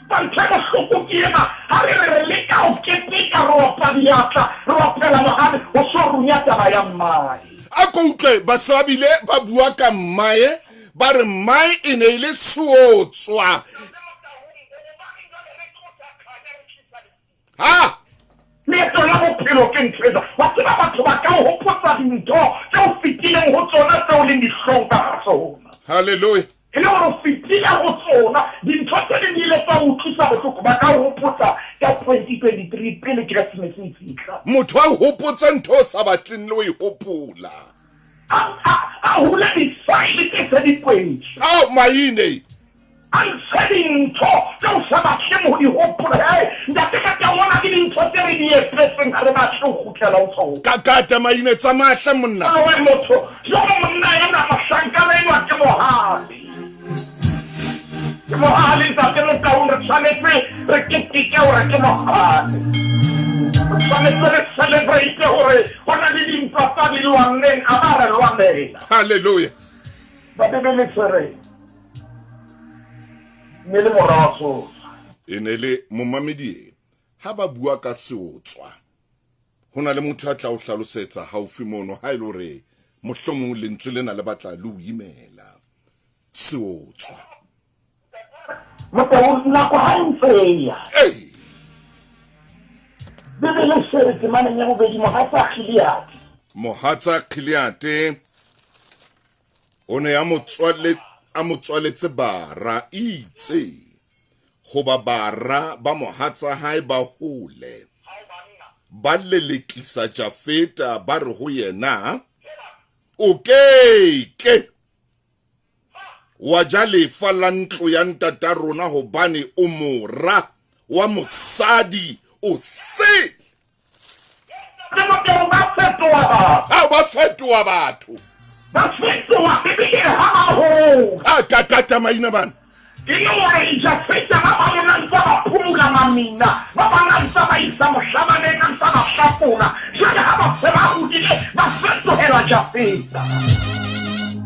Empa ntho e bohloko ke ena, ha re re re leka ho keteka, re opa diatla, re opela mohale, ho so runya taba ya mmae. A ko utlwe, ba se ba bile ba bua ka mmae, ba re mmae e ne e le seotswa. Ha! Leeto la bophelo ke ntho ena. Wa tseba batho ba ka o hopotsa dintho tse o fetileng ho tsona tseo o leng dihlong ka hara tsona. Hallelujah. E le hore o fetile ho tsona, dintho tse ding di ile tsa o utlwisa bohloko, ba ka o hopotsa ka 2023 pele Keresemese e fihla. Motho a o hopotse ntho o sa batleng le ho e hopola. A hule di-file tse se di kwetswe. Ao, maine. A ntshe dintho tse o sa batleng ho di hopola. Hei, ntate ka teng hona ke dintho tse re di epetseng ha re batle ho kgutlela ho tsona. Kakata maine tsamaya hle monna. Awe motho, jwale monna enwa mohlankana enwa ke mohale. Ke mohale ntate Motaung re tshwanetse re keteke hore ke mohale. Re tshwanetse re celebrate hore ho na le dintwa tsa di lwanneng a ba re lwanela. Hallelujah. Ba Bibele tshwereng. Ne le mora wa seotswa. E ne le momamedi e, ha ba bua ka seotswa, ho na le motho a tla o hlalosetsa haufi mono ha e le hore mohlomong lentswe lena le batla le o imela. Seotswa. Motho, nako ha e ntse e ya. Ei! Bibele se re temaneng ya bobedi, mohatsa Gileade. Mohatsa Gileade. O ne a mo tswale, a mo tswaletse bara, eitse hoba bara ba mohatsa hae ba hole, ba lelekisa Jafeta, ba re ho yena, O ke ke wa ja lefa la ntlo ya ntata rona, hobane o mora wa mosadi o sele. Timotheo ba fetoha batho. Ao ba fetoha batho. Ba fetoha ebile ha ba hola. A kakata maina bana. E le hore Jafeta ba bang o na ntsa ba phumula mamina, ba bang a ntsa ba isa mohlabaneng, a ntsa ba hlakola. Jwale ha ba se ba hodile, ba fetohela Jafeta.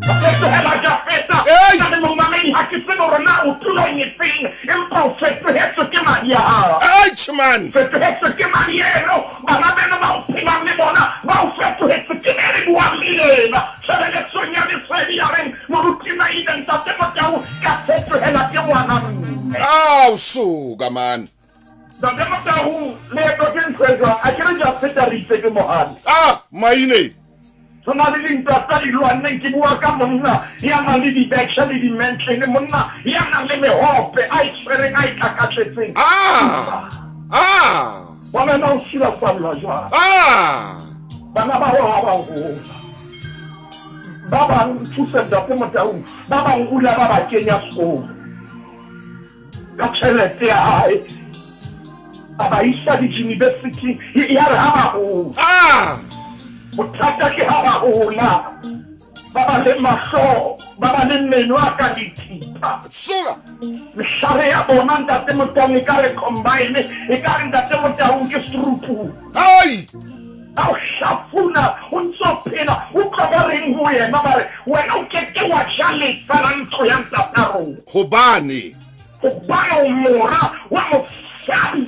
Ba fetohela Jafeta. Ei! Jwale momamedi, ha ke tsebe hore na o tulong efeng, empa o fetohetswe ke madi a hao. Aitjh man! Fetohetswe ke madi eno. Bana beno ba o phelang le bona ba o fetohetse. Ke me re buang le yena tshebeletsong ya lesedi ya reng, Moruti Maine, Ntate Motau, ka fetohela ke ngwana mme. Ao suka man! Ntate Motau, leeto ke ntho e jwang? A ke re Jafeta re itse ke mohale. Ah, maine. Ho na le dintwa tsa di lwanneng, ke bua ka monna ya nang le dibetjhe le dimentlele, monna ya nang le mehope a e tshwereng a e tlakatletseng. Ah! Ah! Bona na o silafallwa jwang? Ah! Bana ba hao ha ba hola, ba bang thuse Ntate Motaung, ba bang o ile a ba ba kenya sekolo ka tjhelete ya hae, a ba isa dijunibesithing, ya re ha ba hola. Ah! Bothata ke ha ba hola, ba ba le mahlo, ba ba le meno a ka dithipa. Sola! Mehlare ya bona Ntate Motaung e ka re combine, e ka re Ntate Motaung ke serupu. Ai! Ha o hlafuna o ntso phela, utlwa ba reng ho yena, ba re, Wena o ke ke wa ja lefa la ntlo ya ntata rona. Hobane. Hobane o mora wa mosadi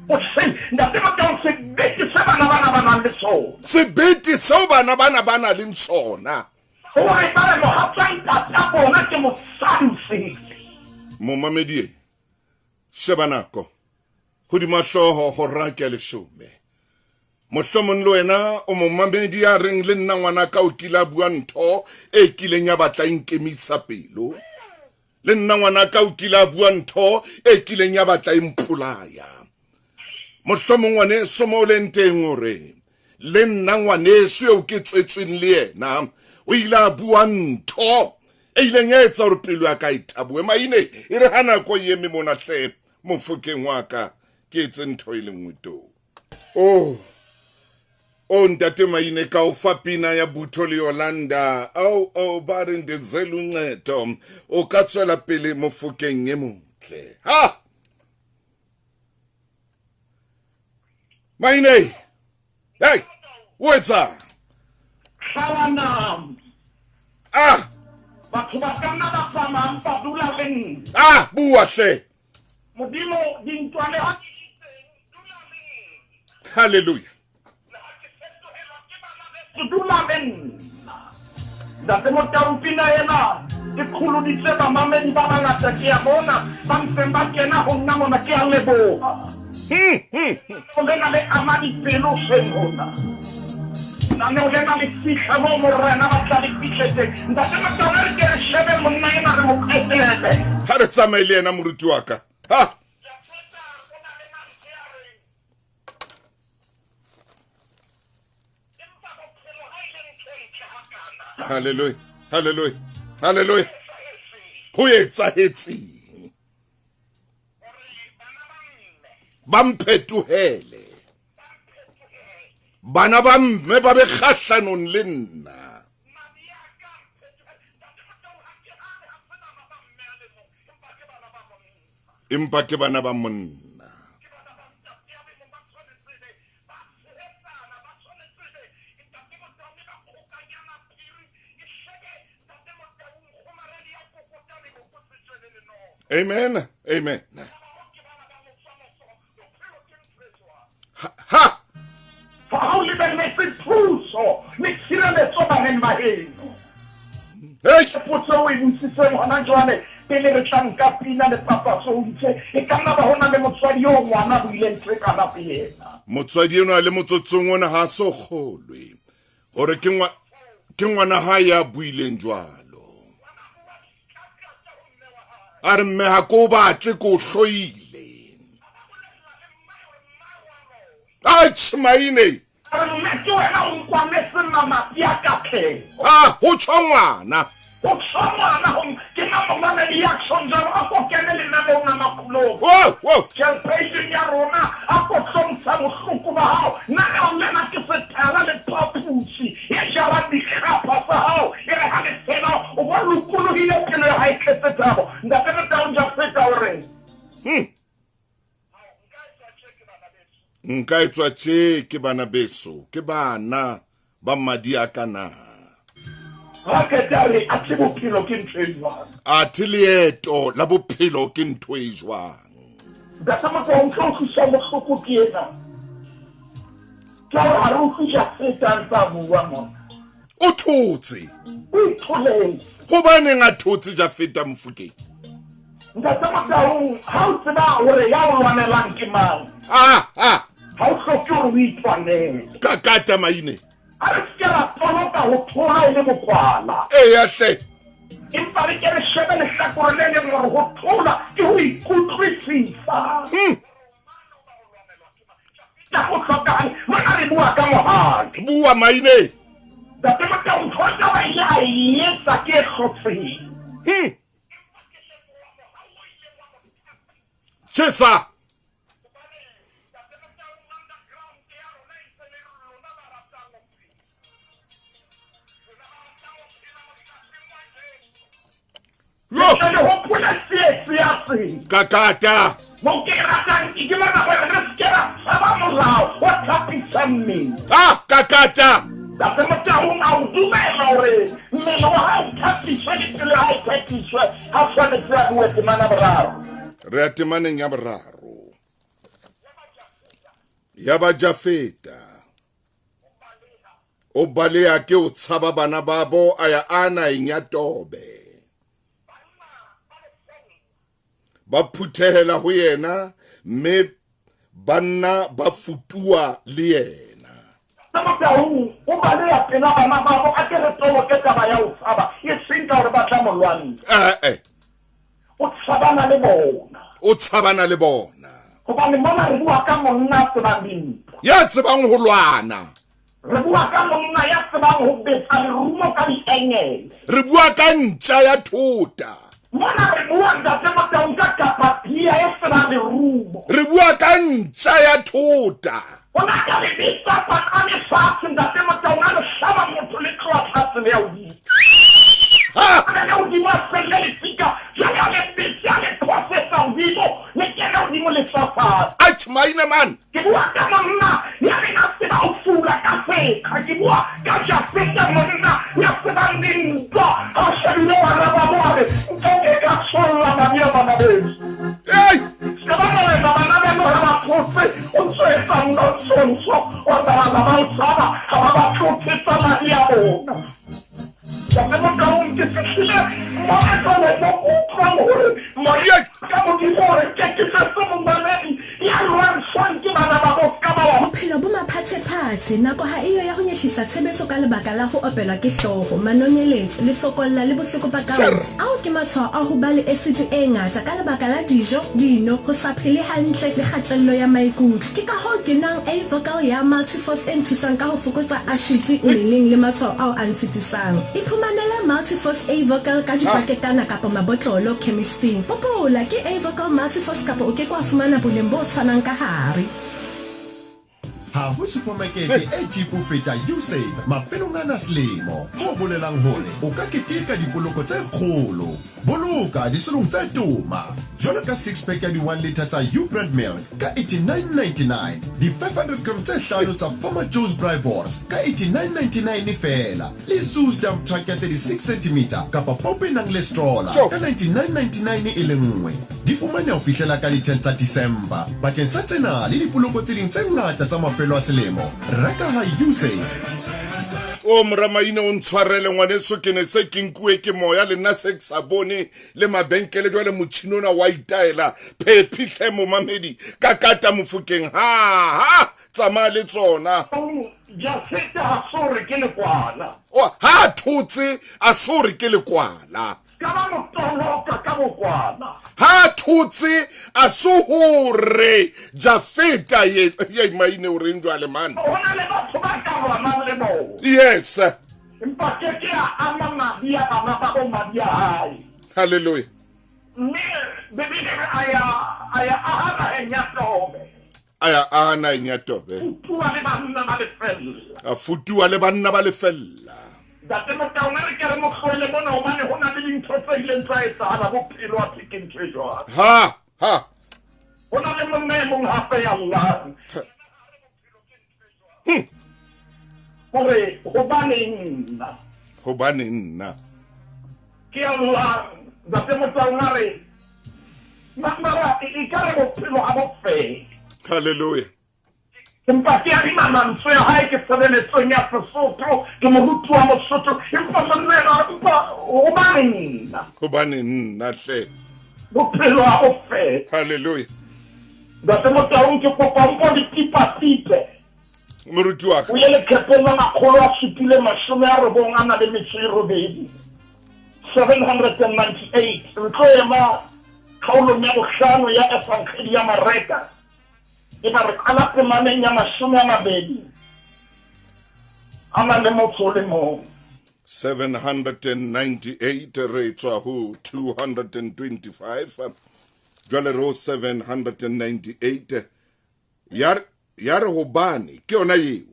o sele. Ntate Motaung, sebete se bana bana ba nang le sona. Sebete seo bana bana ba nang le sona. Hore ba re mohatsa ntata bona ke mosadi o sele. Momamedi, sheba nako. Hodima hlooho hora ke ya leshome. Mohlomong le wena o momamedi ya reng le nna ngwana ka o kile a bua ntho e kileng ya batla e nkemisa pelo. Le nna ngwana ka o kile a bua ntho e kileng ya batla e mpolaya. Mohlomong ngwaneso mo o leng teng o re le nna ngwaneso eo ke tswetsweng le yena o ile a bua ntho e ileng ya etsa hore pelo ya ka e thabohe. Maine e re ha nako e eme mona hle mofokeng wa ka ke etse ntho e le nngwe to. Oh, oh ntate Maine ka o fa pina ya Butho le Yolanda. Oh, oh ba re ndenzela uncedo. O ka tswela pele mofokeng e motle. Ha! Maine! Hey! O etsang? Hlala nama. Ah! Batho ba ka nna ba tsamaya empa dula le nna. Ah, bua hle. Modimo, dintwa le ha di le teng, dula le nna. Hallelujah. Le ha ke fetohelwa ke bana beso, dula le nna. Ntate Motau, pina ena e qholoditse bamamedi ba bangata ke a bona ba ntseng ba kena ho nna mona, ke a leboha. Lenaneo lena le ama dipelo hoseng hona. Lenaneo lena le fihla moo Morena a batla le fihle teng. Ntate Motau, e re ke re shebe monna ena re mo qetele. Ha re tsamaye le yena moruti wa ka. Ha! Jafeta o na le mantswe a reng. Hallelujah. Hallelujah. Hallelujah. Ho etsahetseng? Ba mphetohele. Bana ba mme ba be kgahlanong le nna. Empa ke bana ba monna. Amen. Amen. Ha. Ha o lebelletse thuso le tshireletso baneng ba heno. Hey. Potso eo o e botsitseng hona jwale pele re tla nka pina le papatso o itse e ka nna ba ho na le motswadi eo ngwana a buileng ntho e kana ho yena. Motswadi enwa le motsotsong ona ha a so kgolwe hore ke ngwa ke ngwana hae ya buileng jwalo. A re mme ha ke o batle ke o hloile. Atjhe maine. A re mme ke wena o nkwametse mamati a katleho. Ah, ho tjho ngwana. Ho tjho ngwana ho ke na momamedi ya tjhong jwalo a ko kene lenaneong la Makhulong. Wo, wo. Pejeng ya rona a ko tlo ntsha bohloko ba hao. Naneong lena ke sethala le phaposi e jarang dikgapha tsa hao. E re ha le fela o bo lokolohile pelo ya hae tletse thabo. Ntate Motaung Jafeta o re. Nka etswa tje ke bana beso, ke bana ba madi a ka na. Ha qeta a re, Athe bophelo ke ntho e jwang? Athe leeto la bophelo ke ntho e jwang? Ntate Mokoa, ntho e utlwisang bohloko ke ena, ke hore ha re utlwe Jafeta a ntse a bua mona. O thotse. O itholetse. Hobaneng a thotse Jafeta Mofokeng? Ntate Motaung, ha o tseba hore ya o lwanelang ke mang, Ah, ah. ha o hloke hore o itwanele. Kakata maine. A re se ke ra toloka ho thola e le bokwala. Eya hle. Empa re ke re shebe lehlakore le leng hore ho thola ke ho ikutlwisisa. Ka ho hlokahale. Mona re bua ka mohale. Bua maine. Ntate Motaung, ntho eo a ile a e etsa ke e hlotseng. Tjhesa. Yo. Le hopola tsietsi ya tsela. Kakata. Mo ke ratang ke mona gore re se ke ra tshaba molao wa thapisa mmele. Ah, kakata. Ntate Motaung a o dumela hore mmele wa hao thapiswe le pelo ya hao thapiswe ha tshwanetse a bue temana boraro. Re ya temaneng ya boraro. Ya ba Jafeta. O baleha ke o tshaba bana babo a ya a naheng ya Tobe. Ba phuthehela ho yena mme banna ba futuwa le yena. Motaung o baleha pela bana babo a ke re toloke taba ya ho tshaba e seng ka hore ba tla mo lwantsha. Eh. O tshabana le bona. O tshabana le bona. Hobane mona re bua ka monna ya tsebang dintwa. Ya tsebang ho lwana. Re bua ka monna ya tsebang ho betsa lerumo ka diengele. Re bua ka ntja ya thota. Mona re bua Ntate Motaung ka kapapia e tsebang lerumo. Re bua ka ntja ya thota. Ona ka le bitsa pakane fatshe Ntate Motaung a le hlaba motho le tloha tlase le ya hodimo. Ha! A le hodimo a felle lefika, jwale a le betsa le phosetsa hodimo, le kena hodimo le tswa fatshe. Atjhe, maina man. Ke bua ka monna ya neng a tseba ho fula ka sekga. Ke bua ka Jafeta monna ya tsebang dintwa. Ha o shebile ngwana ba bo a re, nke ke ka tsholla madi a bana beso. Ei! Se ba morena bana beno ha ba phose, o ntso etsa nonsense, wa tsamaya ba o tshaba, ha ba batle ho thetsa madi a bona. Ntate Motaung ke fihlile mona jwale mo ke utlwang hore moya ka Modimo hore ke ke setse momamedi ya lwantshwang ke bana ba bo ka ba wa. Bophelo bo maphatshephatshe, nako ha eyo ya ho nyehlisa tshebetso ka lebaka la ho opelwa ke hlooho, manonyeletso, lesokolla le bohloko ba gout. Ao ke matshwao a ho ba le esiti e ngata ka lebaka la dijo, dino, ho sa phele hantle le kgatello ya maikutlo. Ke ka hoo ke nwang A-Vocal ya Multiforce e nthusang ka ho fokotsa asiti mmeleng le matshwao ao a ntshitisang. Iphumanele Multiforce A-Vocal ka dipaketana kapa mabotlolo khemisting. Hopola, ke A-Vocal Multiforce kapa o ke ke wa fumana boleng bo tshwanang ka hare. Ha ho supermarket e cheap ho feta Usave mafelong ana a selemo, ho bolelang hore o ka keteka dipoloko tse kgolo. Boloka disolong tse toma, jwalo ka six pack ya di one litre tsa U-Brand Milk ka 89.99, di 500 gram tse hlano tsa Farmer Joe's Braaibors ka 89.99 feela, le Zeus Dump Truck ya 36 centimetre kapa pompo e nang le stroller ka 99.99 e le nngwe. Di fumaneha ho fihlela ka di 10 tsa December. Bakeng sa tsena le dipoloko tse ding tse ngata tsa mafelo a selemo, reka ha Usave. O mora Maine o ntshwarele ngwaneso ke ne se ke nkuwe ke moya le nna se ke sa bone le mabenkele jwale motjhini ona wa itaela phephi hle momamedi ka kata mofokeng ha ha tsamaya le tsona. Jafeta ha se hore ke lekwala. O ha thotse a se hore ke lekwala. Ka ba mo toloka ka bokwala. Ha thotse a se hore Jafeta ye ye Maine o reng jwale man. Ho na le batho ba ka lwanang le bona. Yes. Empa ke ke a ama madi a bana ba bo madi a hae. Hallelujah. Mme Bibele e re a ya a ya aha naheng ya Tobe. A ya aha naheng ya Tobe. Futuwa le banna ba lefella. A futuwa le banna ba lefella. Ntate Motaung a re ke re mo tlohele mona hobane ho na le dintho tse ileng tsa etsahala bophelo athe ke ntho e jwalo. Ha ha. Ho na le monna e mong hape ya llang. Hore hobaneng nna? Hobaneng nna? Ke ya llang. Ntate Motaung a re mara e ka re bophelo ha bo fele. Hallelujah. Empa ke adima mantswe a hae ke tshebeletsong ya Sesotho, ke moruti wa Mosotho, empa monna enwa a re, empa hobaneng nna? Hobaneng nna hle? Bophelo ha bo fele. Hallelujah. Ntate Motaung ke kopa mpo di tipa-tipe. Moruti wa ka. O ye leqepheng la 798. 798. Re tlo ema kgaolong ya bohlano ya Evangeli ya Mareka. E ba re qala temaneng ya 20 a na le motho o le mong. 798 re tswa ho 225 jwale re ho 798 ya ya re hobane ke yona eo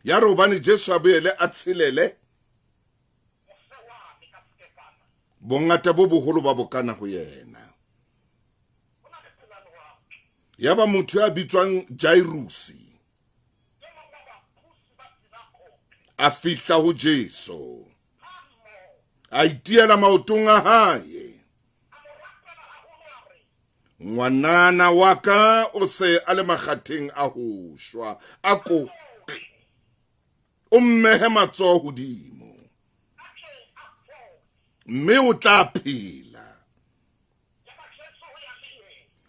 ya re hobane Jesu a boele a tshelele bongata bo boholo ba bokana ho yena. Yaba motho ya bitswang Jairusi a fihla ho Jesu, a itiela maotong a hae. Ngwanana wa ka o se a le makgatheng a ho shwa, a ko o mmehe matsoho hodimo, mme o tla phela.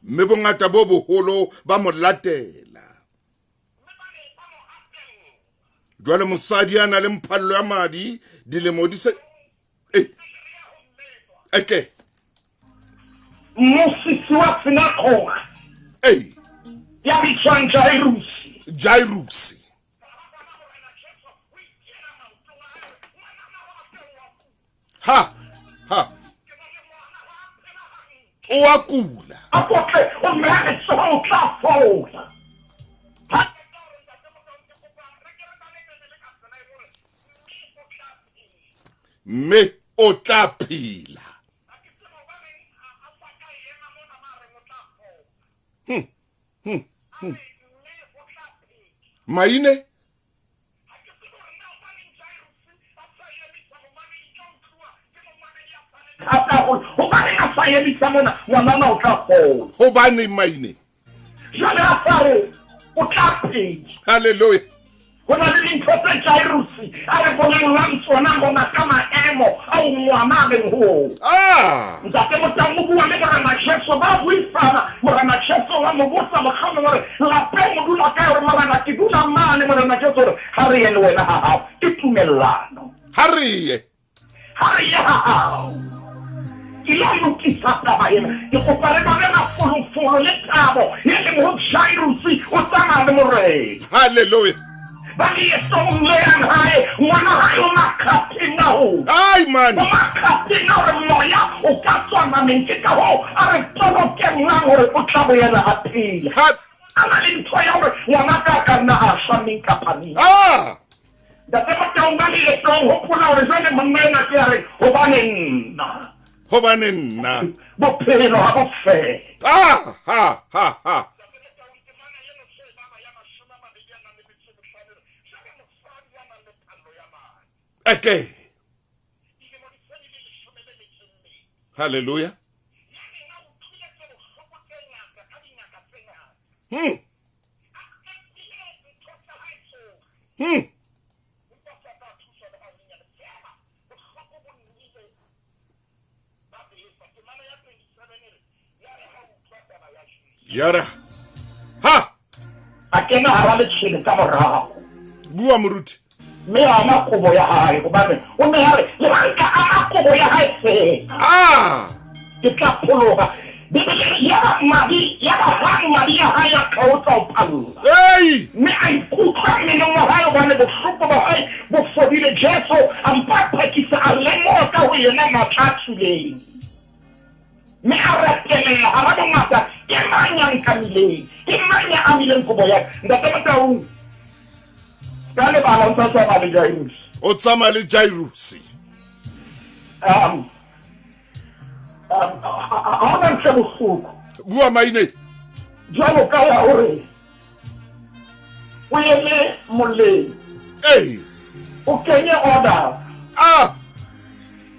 Mme bongata bo boholo ba mo latela. Jwale mosadi a na le mphallo ya madi dilemo di se eke Mmusisi wa sinagoge ya bitswang Jairusi. Jairusi. Ha ha o a kula. A kotle o mmeha letsoho o tla fola. Mme o tla phela. Maine hobane a sa emisa mona ngwanana o tla fola. Hobane maine jwale a sa re o tla phela. Hallelujah. Ho na le dintho tse Jairusi a re bolellang tsona mona ka maemo ao ngwana a leng ho ona. Ntate Motaung o bua le Morena Jesu, ba buisana. Morena Jesu wa mo botsa mohlomong o re, lapeng o dula kae? O re, Morena, ke dula mane. Morena Jesu o re, ha re ye le wena ha hao. Ke tumellano. Ha re ye. Ha re ye ha hao. Ke lo lokisa taba ena. Ke kopa re bale mafolofolo le thabo e leng ho Jairusi o tsamaya le Morena. Hallelujah. Ba leetong le yang hae, ngwana hae o makgatheng a ho. Ai man. O makgatheng a hore moya o ka tswa nameng. Ke ka hoo a re tolokellang hore o tla boela a phela. A na le ntho ya hore ngwana ka a ka nna a shwa neng kapa neng. Ah! Ntate Motaung ba leetong, hopola hore jwale monna enwa ke ya reng, hobane nna. Hobane nna. Bophelo ha bo fele. Ah, ha, ha, ha. Eke. Hallelujah. Yara. Ha! A kena hara letshwele ka morao. Bua moruti. Mme a ama kobo ya hae, hobane o ne a re, le ha nka ama kobo ya hae feela. Ah! Ke tla pholoha. Bibele e re, yaba madi, yaba hang madi a hae a kgaotsa ho phalla. Ei! Mme a ikutlwa mmeleng wa hae hobane bohloko ba hae bo fodile. Jesu a mpa a phakisa a lemoha ka ho yena matla a tswileng. Mme a reteleha hara bongata, Ke mang ya nkamileng? Ke mang ya amileng kobo ya ka? Ntate Motaung, ka lebala o ntsa tsamaya le Jairusi. O tsamaya le Jairusi. Ha hona ntho e bohloko. Bua maine. Jwalo ka ya hore o eme moleng. Ee. O kenye order. Ah!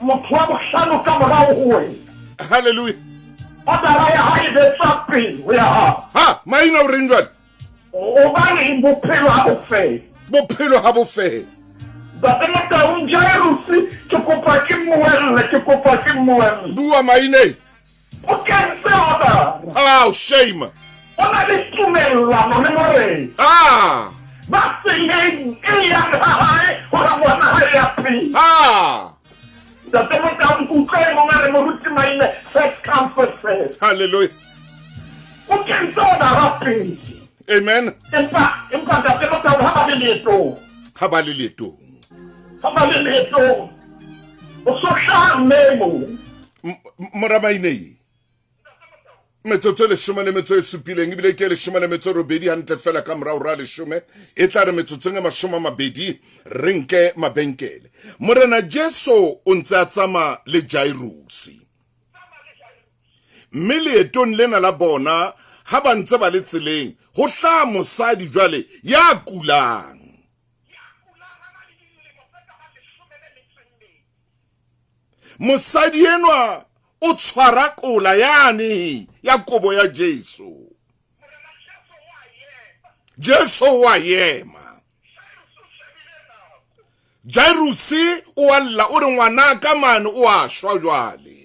Motho wa bohlano ka morao ho wena. Hallelujah. Ordera ya hae e be tswa pele ho ya hao. Ha, maina o reng jwale? Hobaneng bophelo ha bo fele? Bophelo ha bo fele. Ntate Motaung, Jairus, ke kopa ke mmuelle, ke kopa ke mmuelle. Bua Maine. O kentse order. Oh, shame. O na le tumellano le Morena. Ah. Ba tseleng e yang ha hae hore ngwana hae ya phele. Ah. Ntate Motaung, ke utlwa e mong a re Moruti Maine, first come first serve. Hallelujah. O kentse order pele. Amen. Empa, empa Ntate Motaung ha ba le leetong. Ha ba le leetong. Ha ba le leetong. O so hlaha mme e mong. Mora Maine. Metsotso e leshome le metso e supileng ebile ke e leshome le metso e robedi hantle fela ka morao ra leshome e tla re metsotsong e 20 re nke mabenkele. Morena Jesu o ntse a tsamaya le Jairusi. Mme leetong lena la bona ha ba ntse ba le tseleng ho hlaha mosadi jwale ya kulang. Mosadi enwa o tshwara kola yane ya kobo ya Jesu. Jesu wa ema. Jairusi o a lla o re ngwanaka mane o a shwa jwale.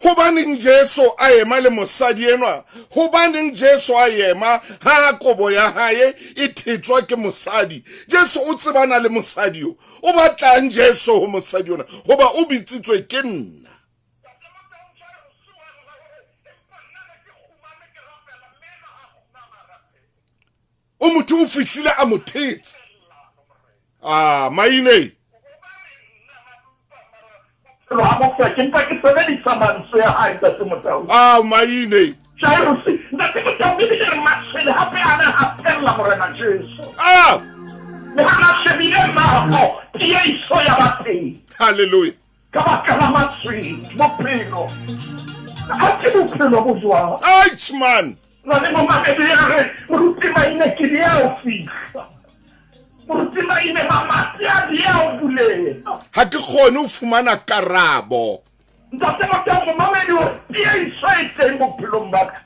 Hobaneng Jesu a ema le mosadi enwa? Hobaneng Jesu a ema ha kobo ya hae e thetswa ke mosadi? Jesu o tsebana le mosadi yo. O batlang Jesu ho mosadi ona? Hoba o bitsitswe ke nna. O motho o fihlile a mo thetsa. Ah, Maine. Ke mpa ke sebedisa mantswe a hae, Ntate Motaung. Ah, Maine. Jairus, Ntate Motaung, Bibele re matshwele hape a ne a phella Morena Jesu. Ah! Le ha a shebile nako, tiehiso ya ba teng. Hallelujah. Ka baka la matshwele, bophelo. Ha ke bophelo bo jwang? Aish, man. Na le momamedi ya re, Moruti Maine, ke di ya o fihla. Moruti Maine, mamati a di ya o buleha. Ha ke kgone ho fumana karabo. Ntate Motaung, momamedi o re, tiehiso e teng bophelong ba ka.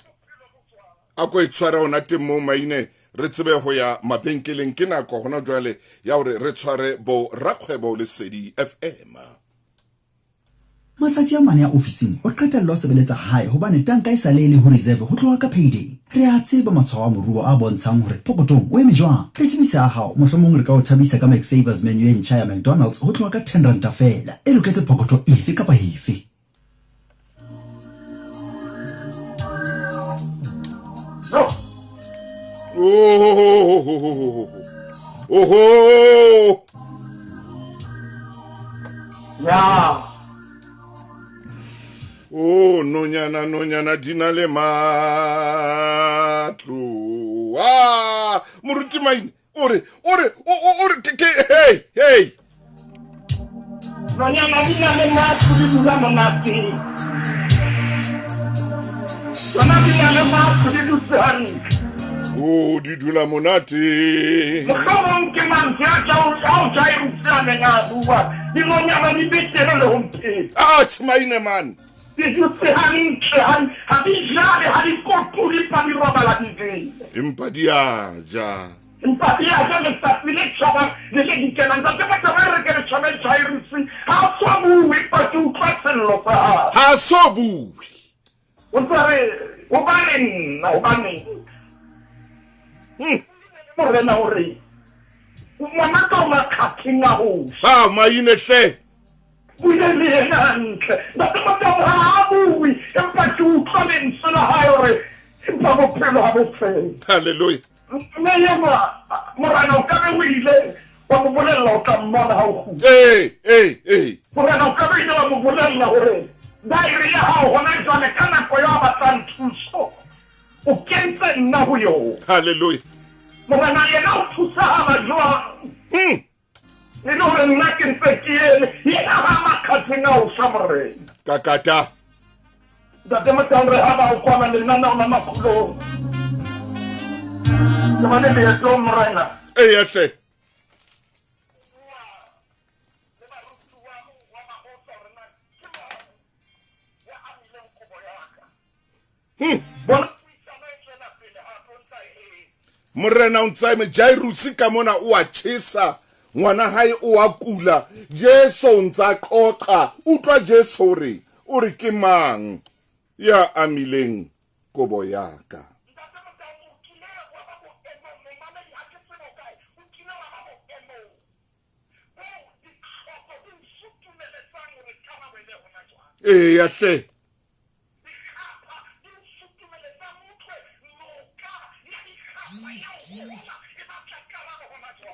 A ko e tshware hona teng moo Maine, re tsebe ho ya mabenkeleng. Ke nako hona jwale ya hore re tshware bo rakgwebo Lesedi FM. Matsatsi a mane a ofising o qetella o sebeletsa hae hobane tanka e sale e le ho reserve ho tloha ka payday. Re a tseba matshwao a moruo a bontshang hore pokothong o eme jwang. Re tsebise a hao, mohlomong re ka o thabisa ka McSavers menu e ntjha ya McDonald's ho tloha ka ten ranta feela. E loketse pokotho efe kapa efe. Oho! Ya. Oh, nonyana, nonyana di na le matlo. Ah, Moruti Maine, o re, o re, o re, ke, hey, hey. Nonyana di na le matlo, di dula monate. Tsona di na le matlo, di dutse hantle. Oh, di dula monate. Mohlomong ke mantswe a ao Jairus a neng a bua. Dinonyana di betere le ho mpheta. Ah, Maine man. Di dutse hantle, ha di jale, ha di kotule, empa di robala di jele. Empa di a ja. Empa di a ja letsatsi le tjhabang le le dikelang. Ntate Motaung, e re ke re tjhabe Jairus, ha a so bue, empa ke utlwa sello sa hae. Ha a so bue. O ntse a re, hobane nna, hobaneng? Morena o re, ngwana ka o makgatheng a ho shwa. Ah, Maine hle. Buile le yena hantle. Ntate Motaung ha a bue, empa ke utlwa lentswe la hae hore empa bophelo ha bo fele. Hallelujah. Mme enwa, Morena o ka be o ile wa mo bolella o tla mmona ha o kgutla. Ee, ee, ee. Morena o ka be o ile wa mo bolella hore diary ya hao hona jwale ka nako eo a batlang thuso, o kentse nna ho yona. Hallelujah. Morena yena o thusahala jwang? E le hore nna ke ntse ke eme, yena ha makgatheng a ho shwa Morena. Kakata. Ntate Motaung, re ha ba o kwana le nna na makhulong. Ke bone leetong Morena. Eya hle. Morena o ntse a eme, Jairuse ka mona o a tjhesa, ngwana hae o a kula, Jesu o ntse a qoqa. Utlwa Jesu o re, o re ke mang ya amileng kobo ya ka? Eya hle.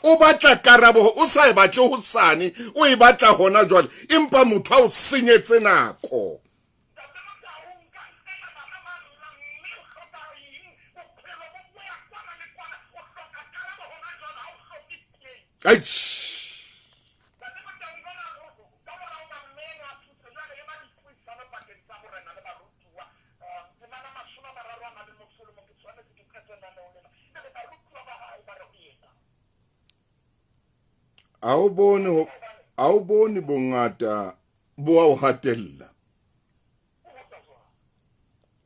O batla karabo, o sa e batle hosane, o e batla hona jwale, empa motho a o senyetse nako. Eish. A o bone, a o bone bongata bo a o hatella.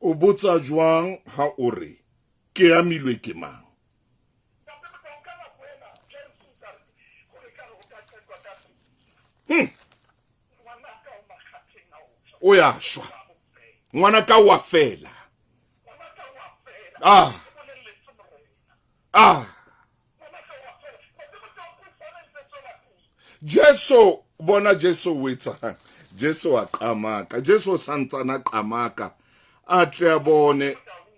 O botsa jwang ha o re ke amilwe ke mang? Hmm. O ya shwa. Ngwana ka wa fela. Ah. Ah. Jesu bona Jesu o etsang. Jesu a qamaka. Jesu o santsana qamaka. A tle a bone.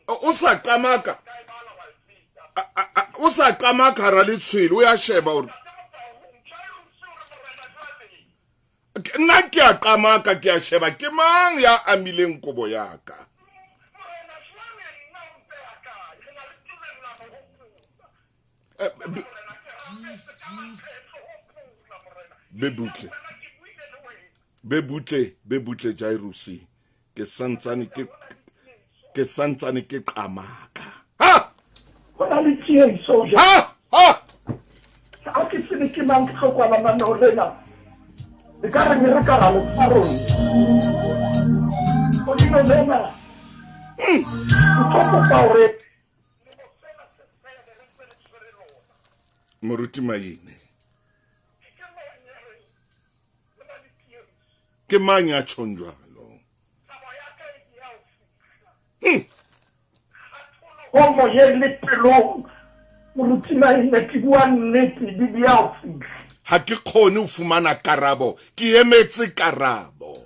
O sa qamaka. O sa qamaka hara letshwele o ya sheba hore nna ke a qamaka ke a sheba ke mang ya amileng kobo ya ka. Be butle be butle be butle Jairusi ke santsane ke ke santsane ke qamaka ha Ho na le tiehiso ja. Ha ha Ha ke tsebe ke mang ke tlo kwala maneo lena. E ka re ne re ka ra le tshwarolla. Godimo lena. Ke tlo kopa hore Moruti Maine. Ke mang ya tjhong jwalo? Hmm. Ho moyeng le pelong, Moruti Maine, ke bua nnete, di di ya o fihla. Ha ke kgone ho fumana karabo, ke emetse karabo.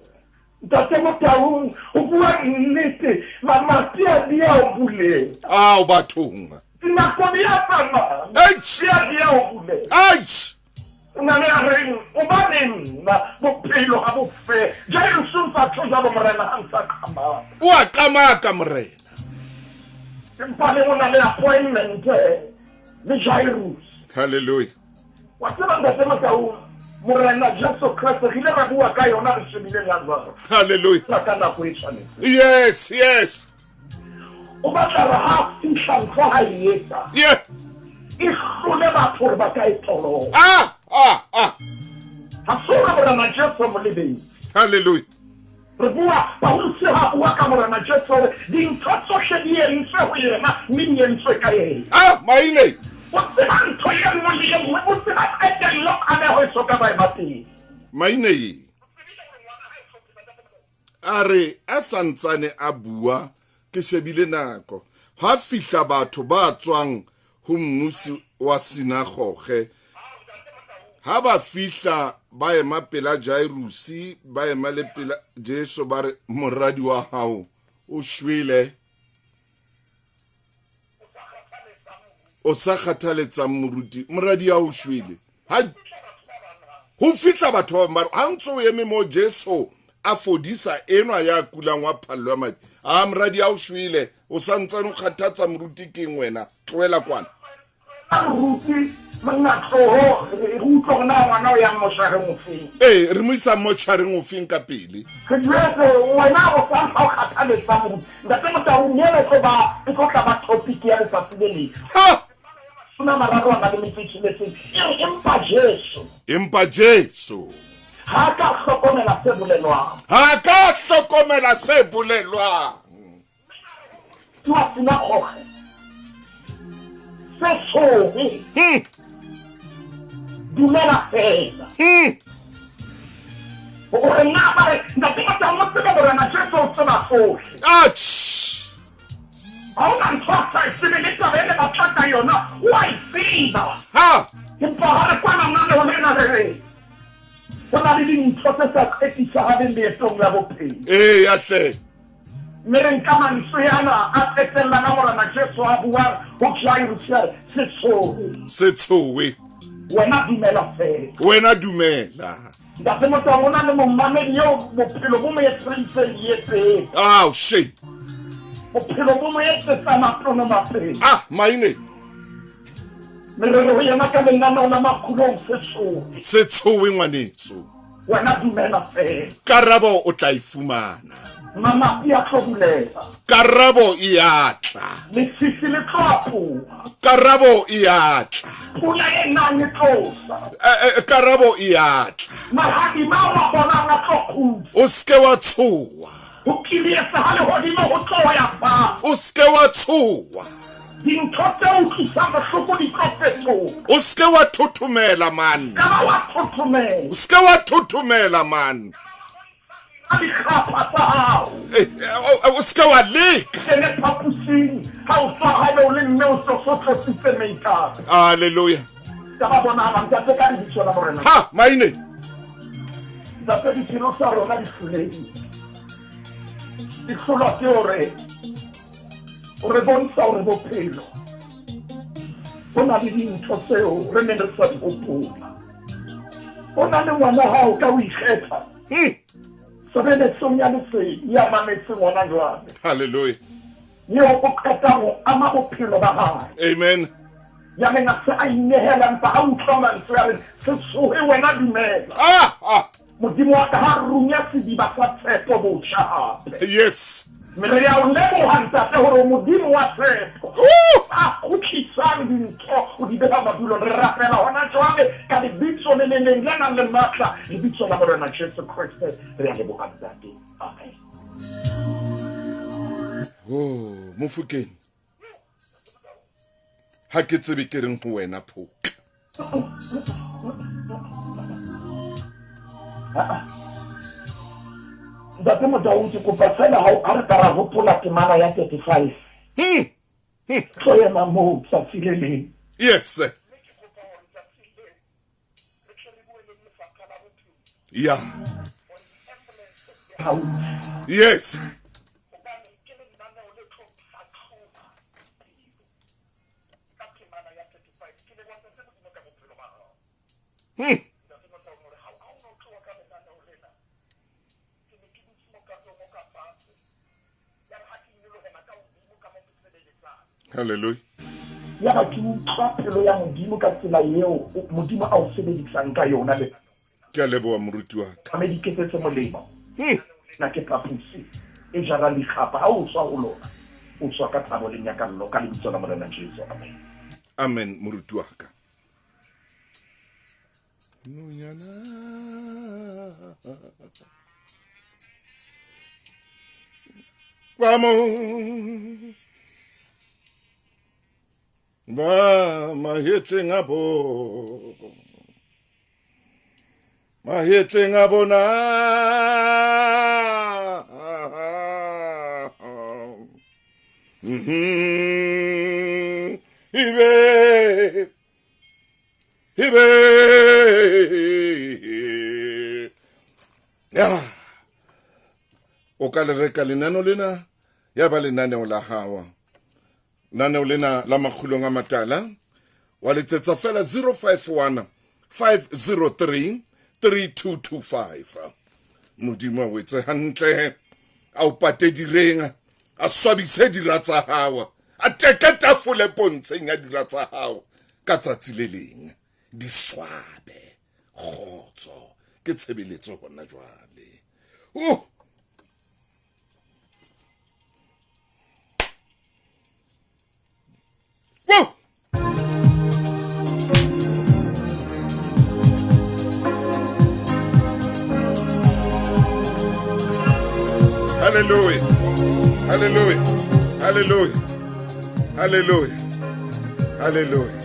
Ntate Motaung, ho bua nnete, mamati a di a o bulela. Ao bathong. Dinako di a tsamaya, di a di a o bulela. Eish. O na le a reng, Hobaneng nna? Bophelo ha bo fe. Jairuse o sa tjho jwalo, Morena, ha ntsa qamaka. O a qamaka, Morena. Empa le o na le appointment le Jairuse. Hallelujah. Wa tseba, Ntate Motaung, Morena Jesu Kreste, re ile ra bua ka yona re shebile Lazaro. Hallelujah. Ka nako e tshwanetseng. Yes, yes. O batla re ha fihla ntho ha e etsa. Yeah. E hlole batho hore ba ka e toloka. Ah, ah, ah. Ha se hore Morena Jesu molebedi. Hallelujah. Re bua, Pauluse ha bua ka Morena Jesu hore dintho tsohle di entswe ho yena mme di entswe ka yena. Ah, maine. O tseba ntho e nngwe le e nngwe, o tseba qetello kameho e so ka ba e ba teng. Maine. A re a sa ntsane a bua, ke shebile nako, ha fihla batho ba tswang ho mmusi wa sinagoge. Ha ba fihla ba ema pela Jairuse, ba ema le pela Jesu, ba re, Moradi wa hao o shwele. O sa kgathaletsang moruti, moradi ya o shwele. Ha ho fihla batho ba bang ba re, ha ntse o eme mo Jesu a fodisa enwa ya kulang wa phallo ya madi, a moradi ya o shwele, o sa ntsane o kgathatsa moruti keng wena, tlohela kwana. Moruti, monna tloho, re utlwe hore na ngwana o yang moshareng ofeng. Ee, re mo isa motjhareng ofeng ka pele. Re jwetse, wena o sa ntsa o kgathaletsa moruti. Ntate Motaung, ena e tlo ba, e tlo tla ba topic ya letsatsi le leng. Ha! 30 a na le metso e tsheletseng, e re, Empa Jesu. Empa Jesu. Ha a ka a hlokomela se bolelwang. Ha a ka a hlokomela se bolelwang. Ke wa sinagoge. Se tshohe. Dumela feela. Hore na ba re, Ntate Motaung o tsebe Morena Jesu o tseba tsohle. Atjh! Ha ho na ntho a sa e tsebe, le taba e le batla ka yona o a e tseba. Ha! Empa ha re kwana lenaneo lena re re ho na le dintho tse sa tshepisahaleng leetong la bophelo. Eya hle. Mme re nka mantswe ana a qetellang a Morena Jesu a buang ho Jairuse, a re, Se tshohe. Se tshohe. Wena dumela feela. Wena dumela. Ntate Motaung, o na le momamedi eo bophelo bo mo etseditseng yeteng. Ao, shame. Bophelo bo mo etsetsa matono mapele. Ah, maine. Mme re re ho yena ka lenaneo la Makgulong, Se tshohe. Se tshohe, ngwanetso. Wena dumela feela. Karabo o tla e fumana. Mamati a tlo buleha. Karabo e a tla. Lefifi le tlo apoha. Karabo e a tla. Pula e nang e tlo sa. Karabo e a tla. Mahadima ao a bonang a tlo kgutla. O se ke wa tshoha. Ho kilietsa ha lehodimo ho tlo ya fatshe. O se ke wa tshoha. Dintho tse utlwisang bohloko di tlo fetoha. O se ke wa thothomela man. Ka ba wa thothomela. O se ke wa thothomela man. Ka dikgapha tsa hao. O se ke wa leka. Kene phaposing ha o tswa haebe o le mme o so so tlotsitse makeup. Hallelujah. Ka ba bonahala ntate ka lebitso la Morena. Ha, maine. Ntate dipelo tsa rona di hlolehile. Di hlolwa ke hore O re bontsha hore bophelo bo na le dintho tseo re neng re sa di hopola. O na le ngwana hao ka ho ikgetha. Tshebeletsong ya lesedi ya mametseng hona jwale. Hallelujah. Eo o qetang ho ama bophelo ba hae. Amen. Ya reng a se a inehela empa a utlwa mantswe a reng, Se tshohe wena dumela. Ah, ah. Modimo wa ka ha runya sediba sa tshepo botjha hape. Yes. Mme re a o leboha Ntate hore o Modimo wa tshepo. A kgutlisang dintho o di beha madulong. Re rapela hona jwale ka lebitso le le leng le nang le matla, lebitso la Morena Jesu Kreste. Re a leboha Ntate. Amen. Oh, Mofokeng. Ha ke tsebe ke reng ho wena phoka. Ntate Motaung ke kopa fela ha re ka ra hopola temana ya 35. Tlo ema moo tsatsi le leng. Yes. Yeah. Yes. Hallelujah. Yaba ke utlwa pelo ya Modimo ka tsela eo Modimo a o sebedisang ka yona le. Ke a leboha moruti wa ka. Mme dikete tse molemo. Lena ke phaposi e jarang dikgapa. Ha o tswa ho lona, o tswa ka thabo le nyakallo ka lebitso la Morena Jesu. Amen. Amen moruti wa ka. Nonyana. Ba mo ba mahetleng a bo mahetleng a bona ebe ebe ya o ka le reka lenano lena ya ba lenaneo la hao lenaneo lena la makgulong a matala wa letsetsa fela 051 503 3225 modimo a wetse hantle a o pate direng a swabise dira tsa hao a teke tafole pontsheng ya dira tsa hao ka tsatsi le leng di swabe kgotso ke tshebeletso hona jwale uh Woo! Hallelujah. Hallelujah. Hallelujah. Hallelujah. Hallelujah.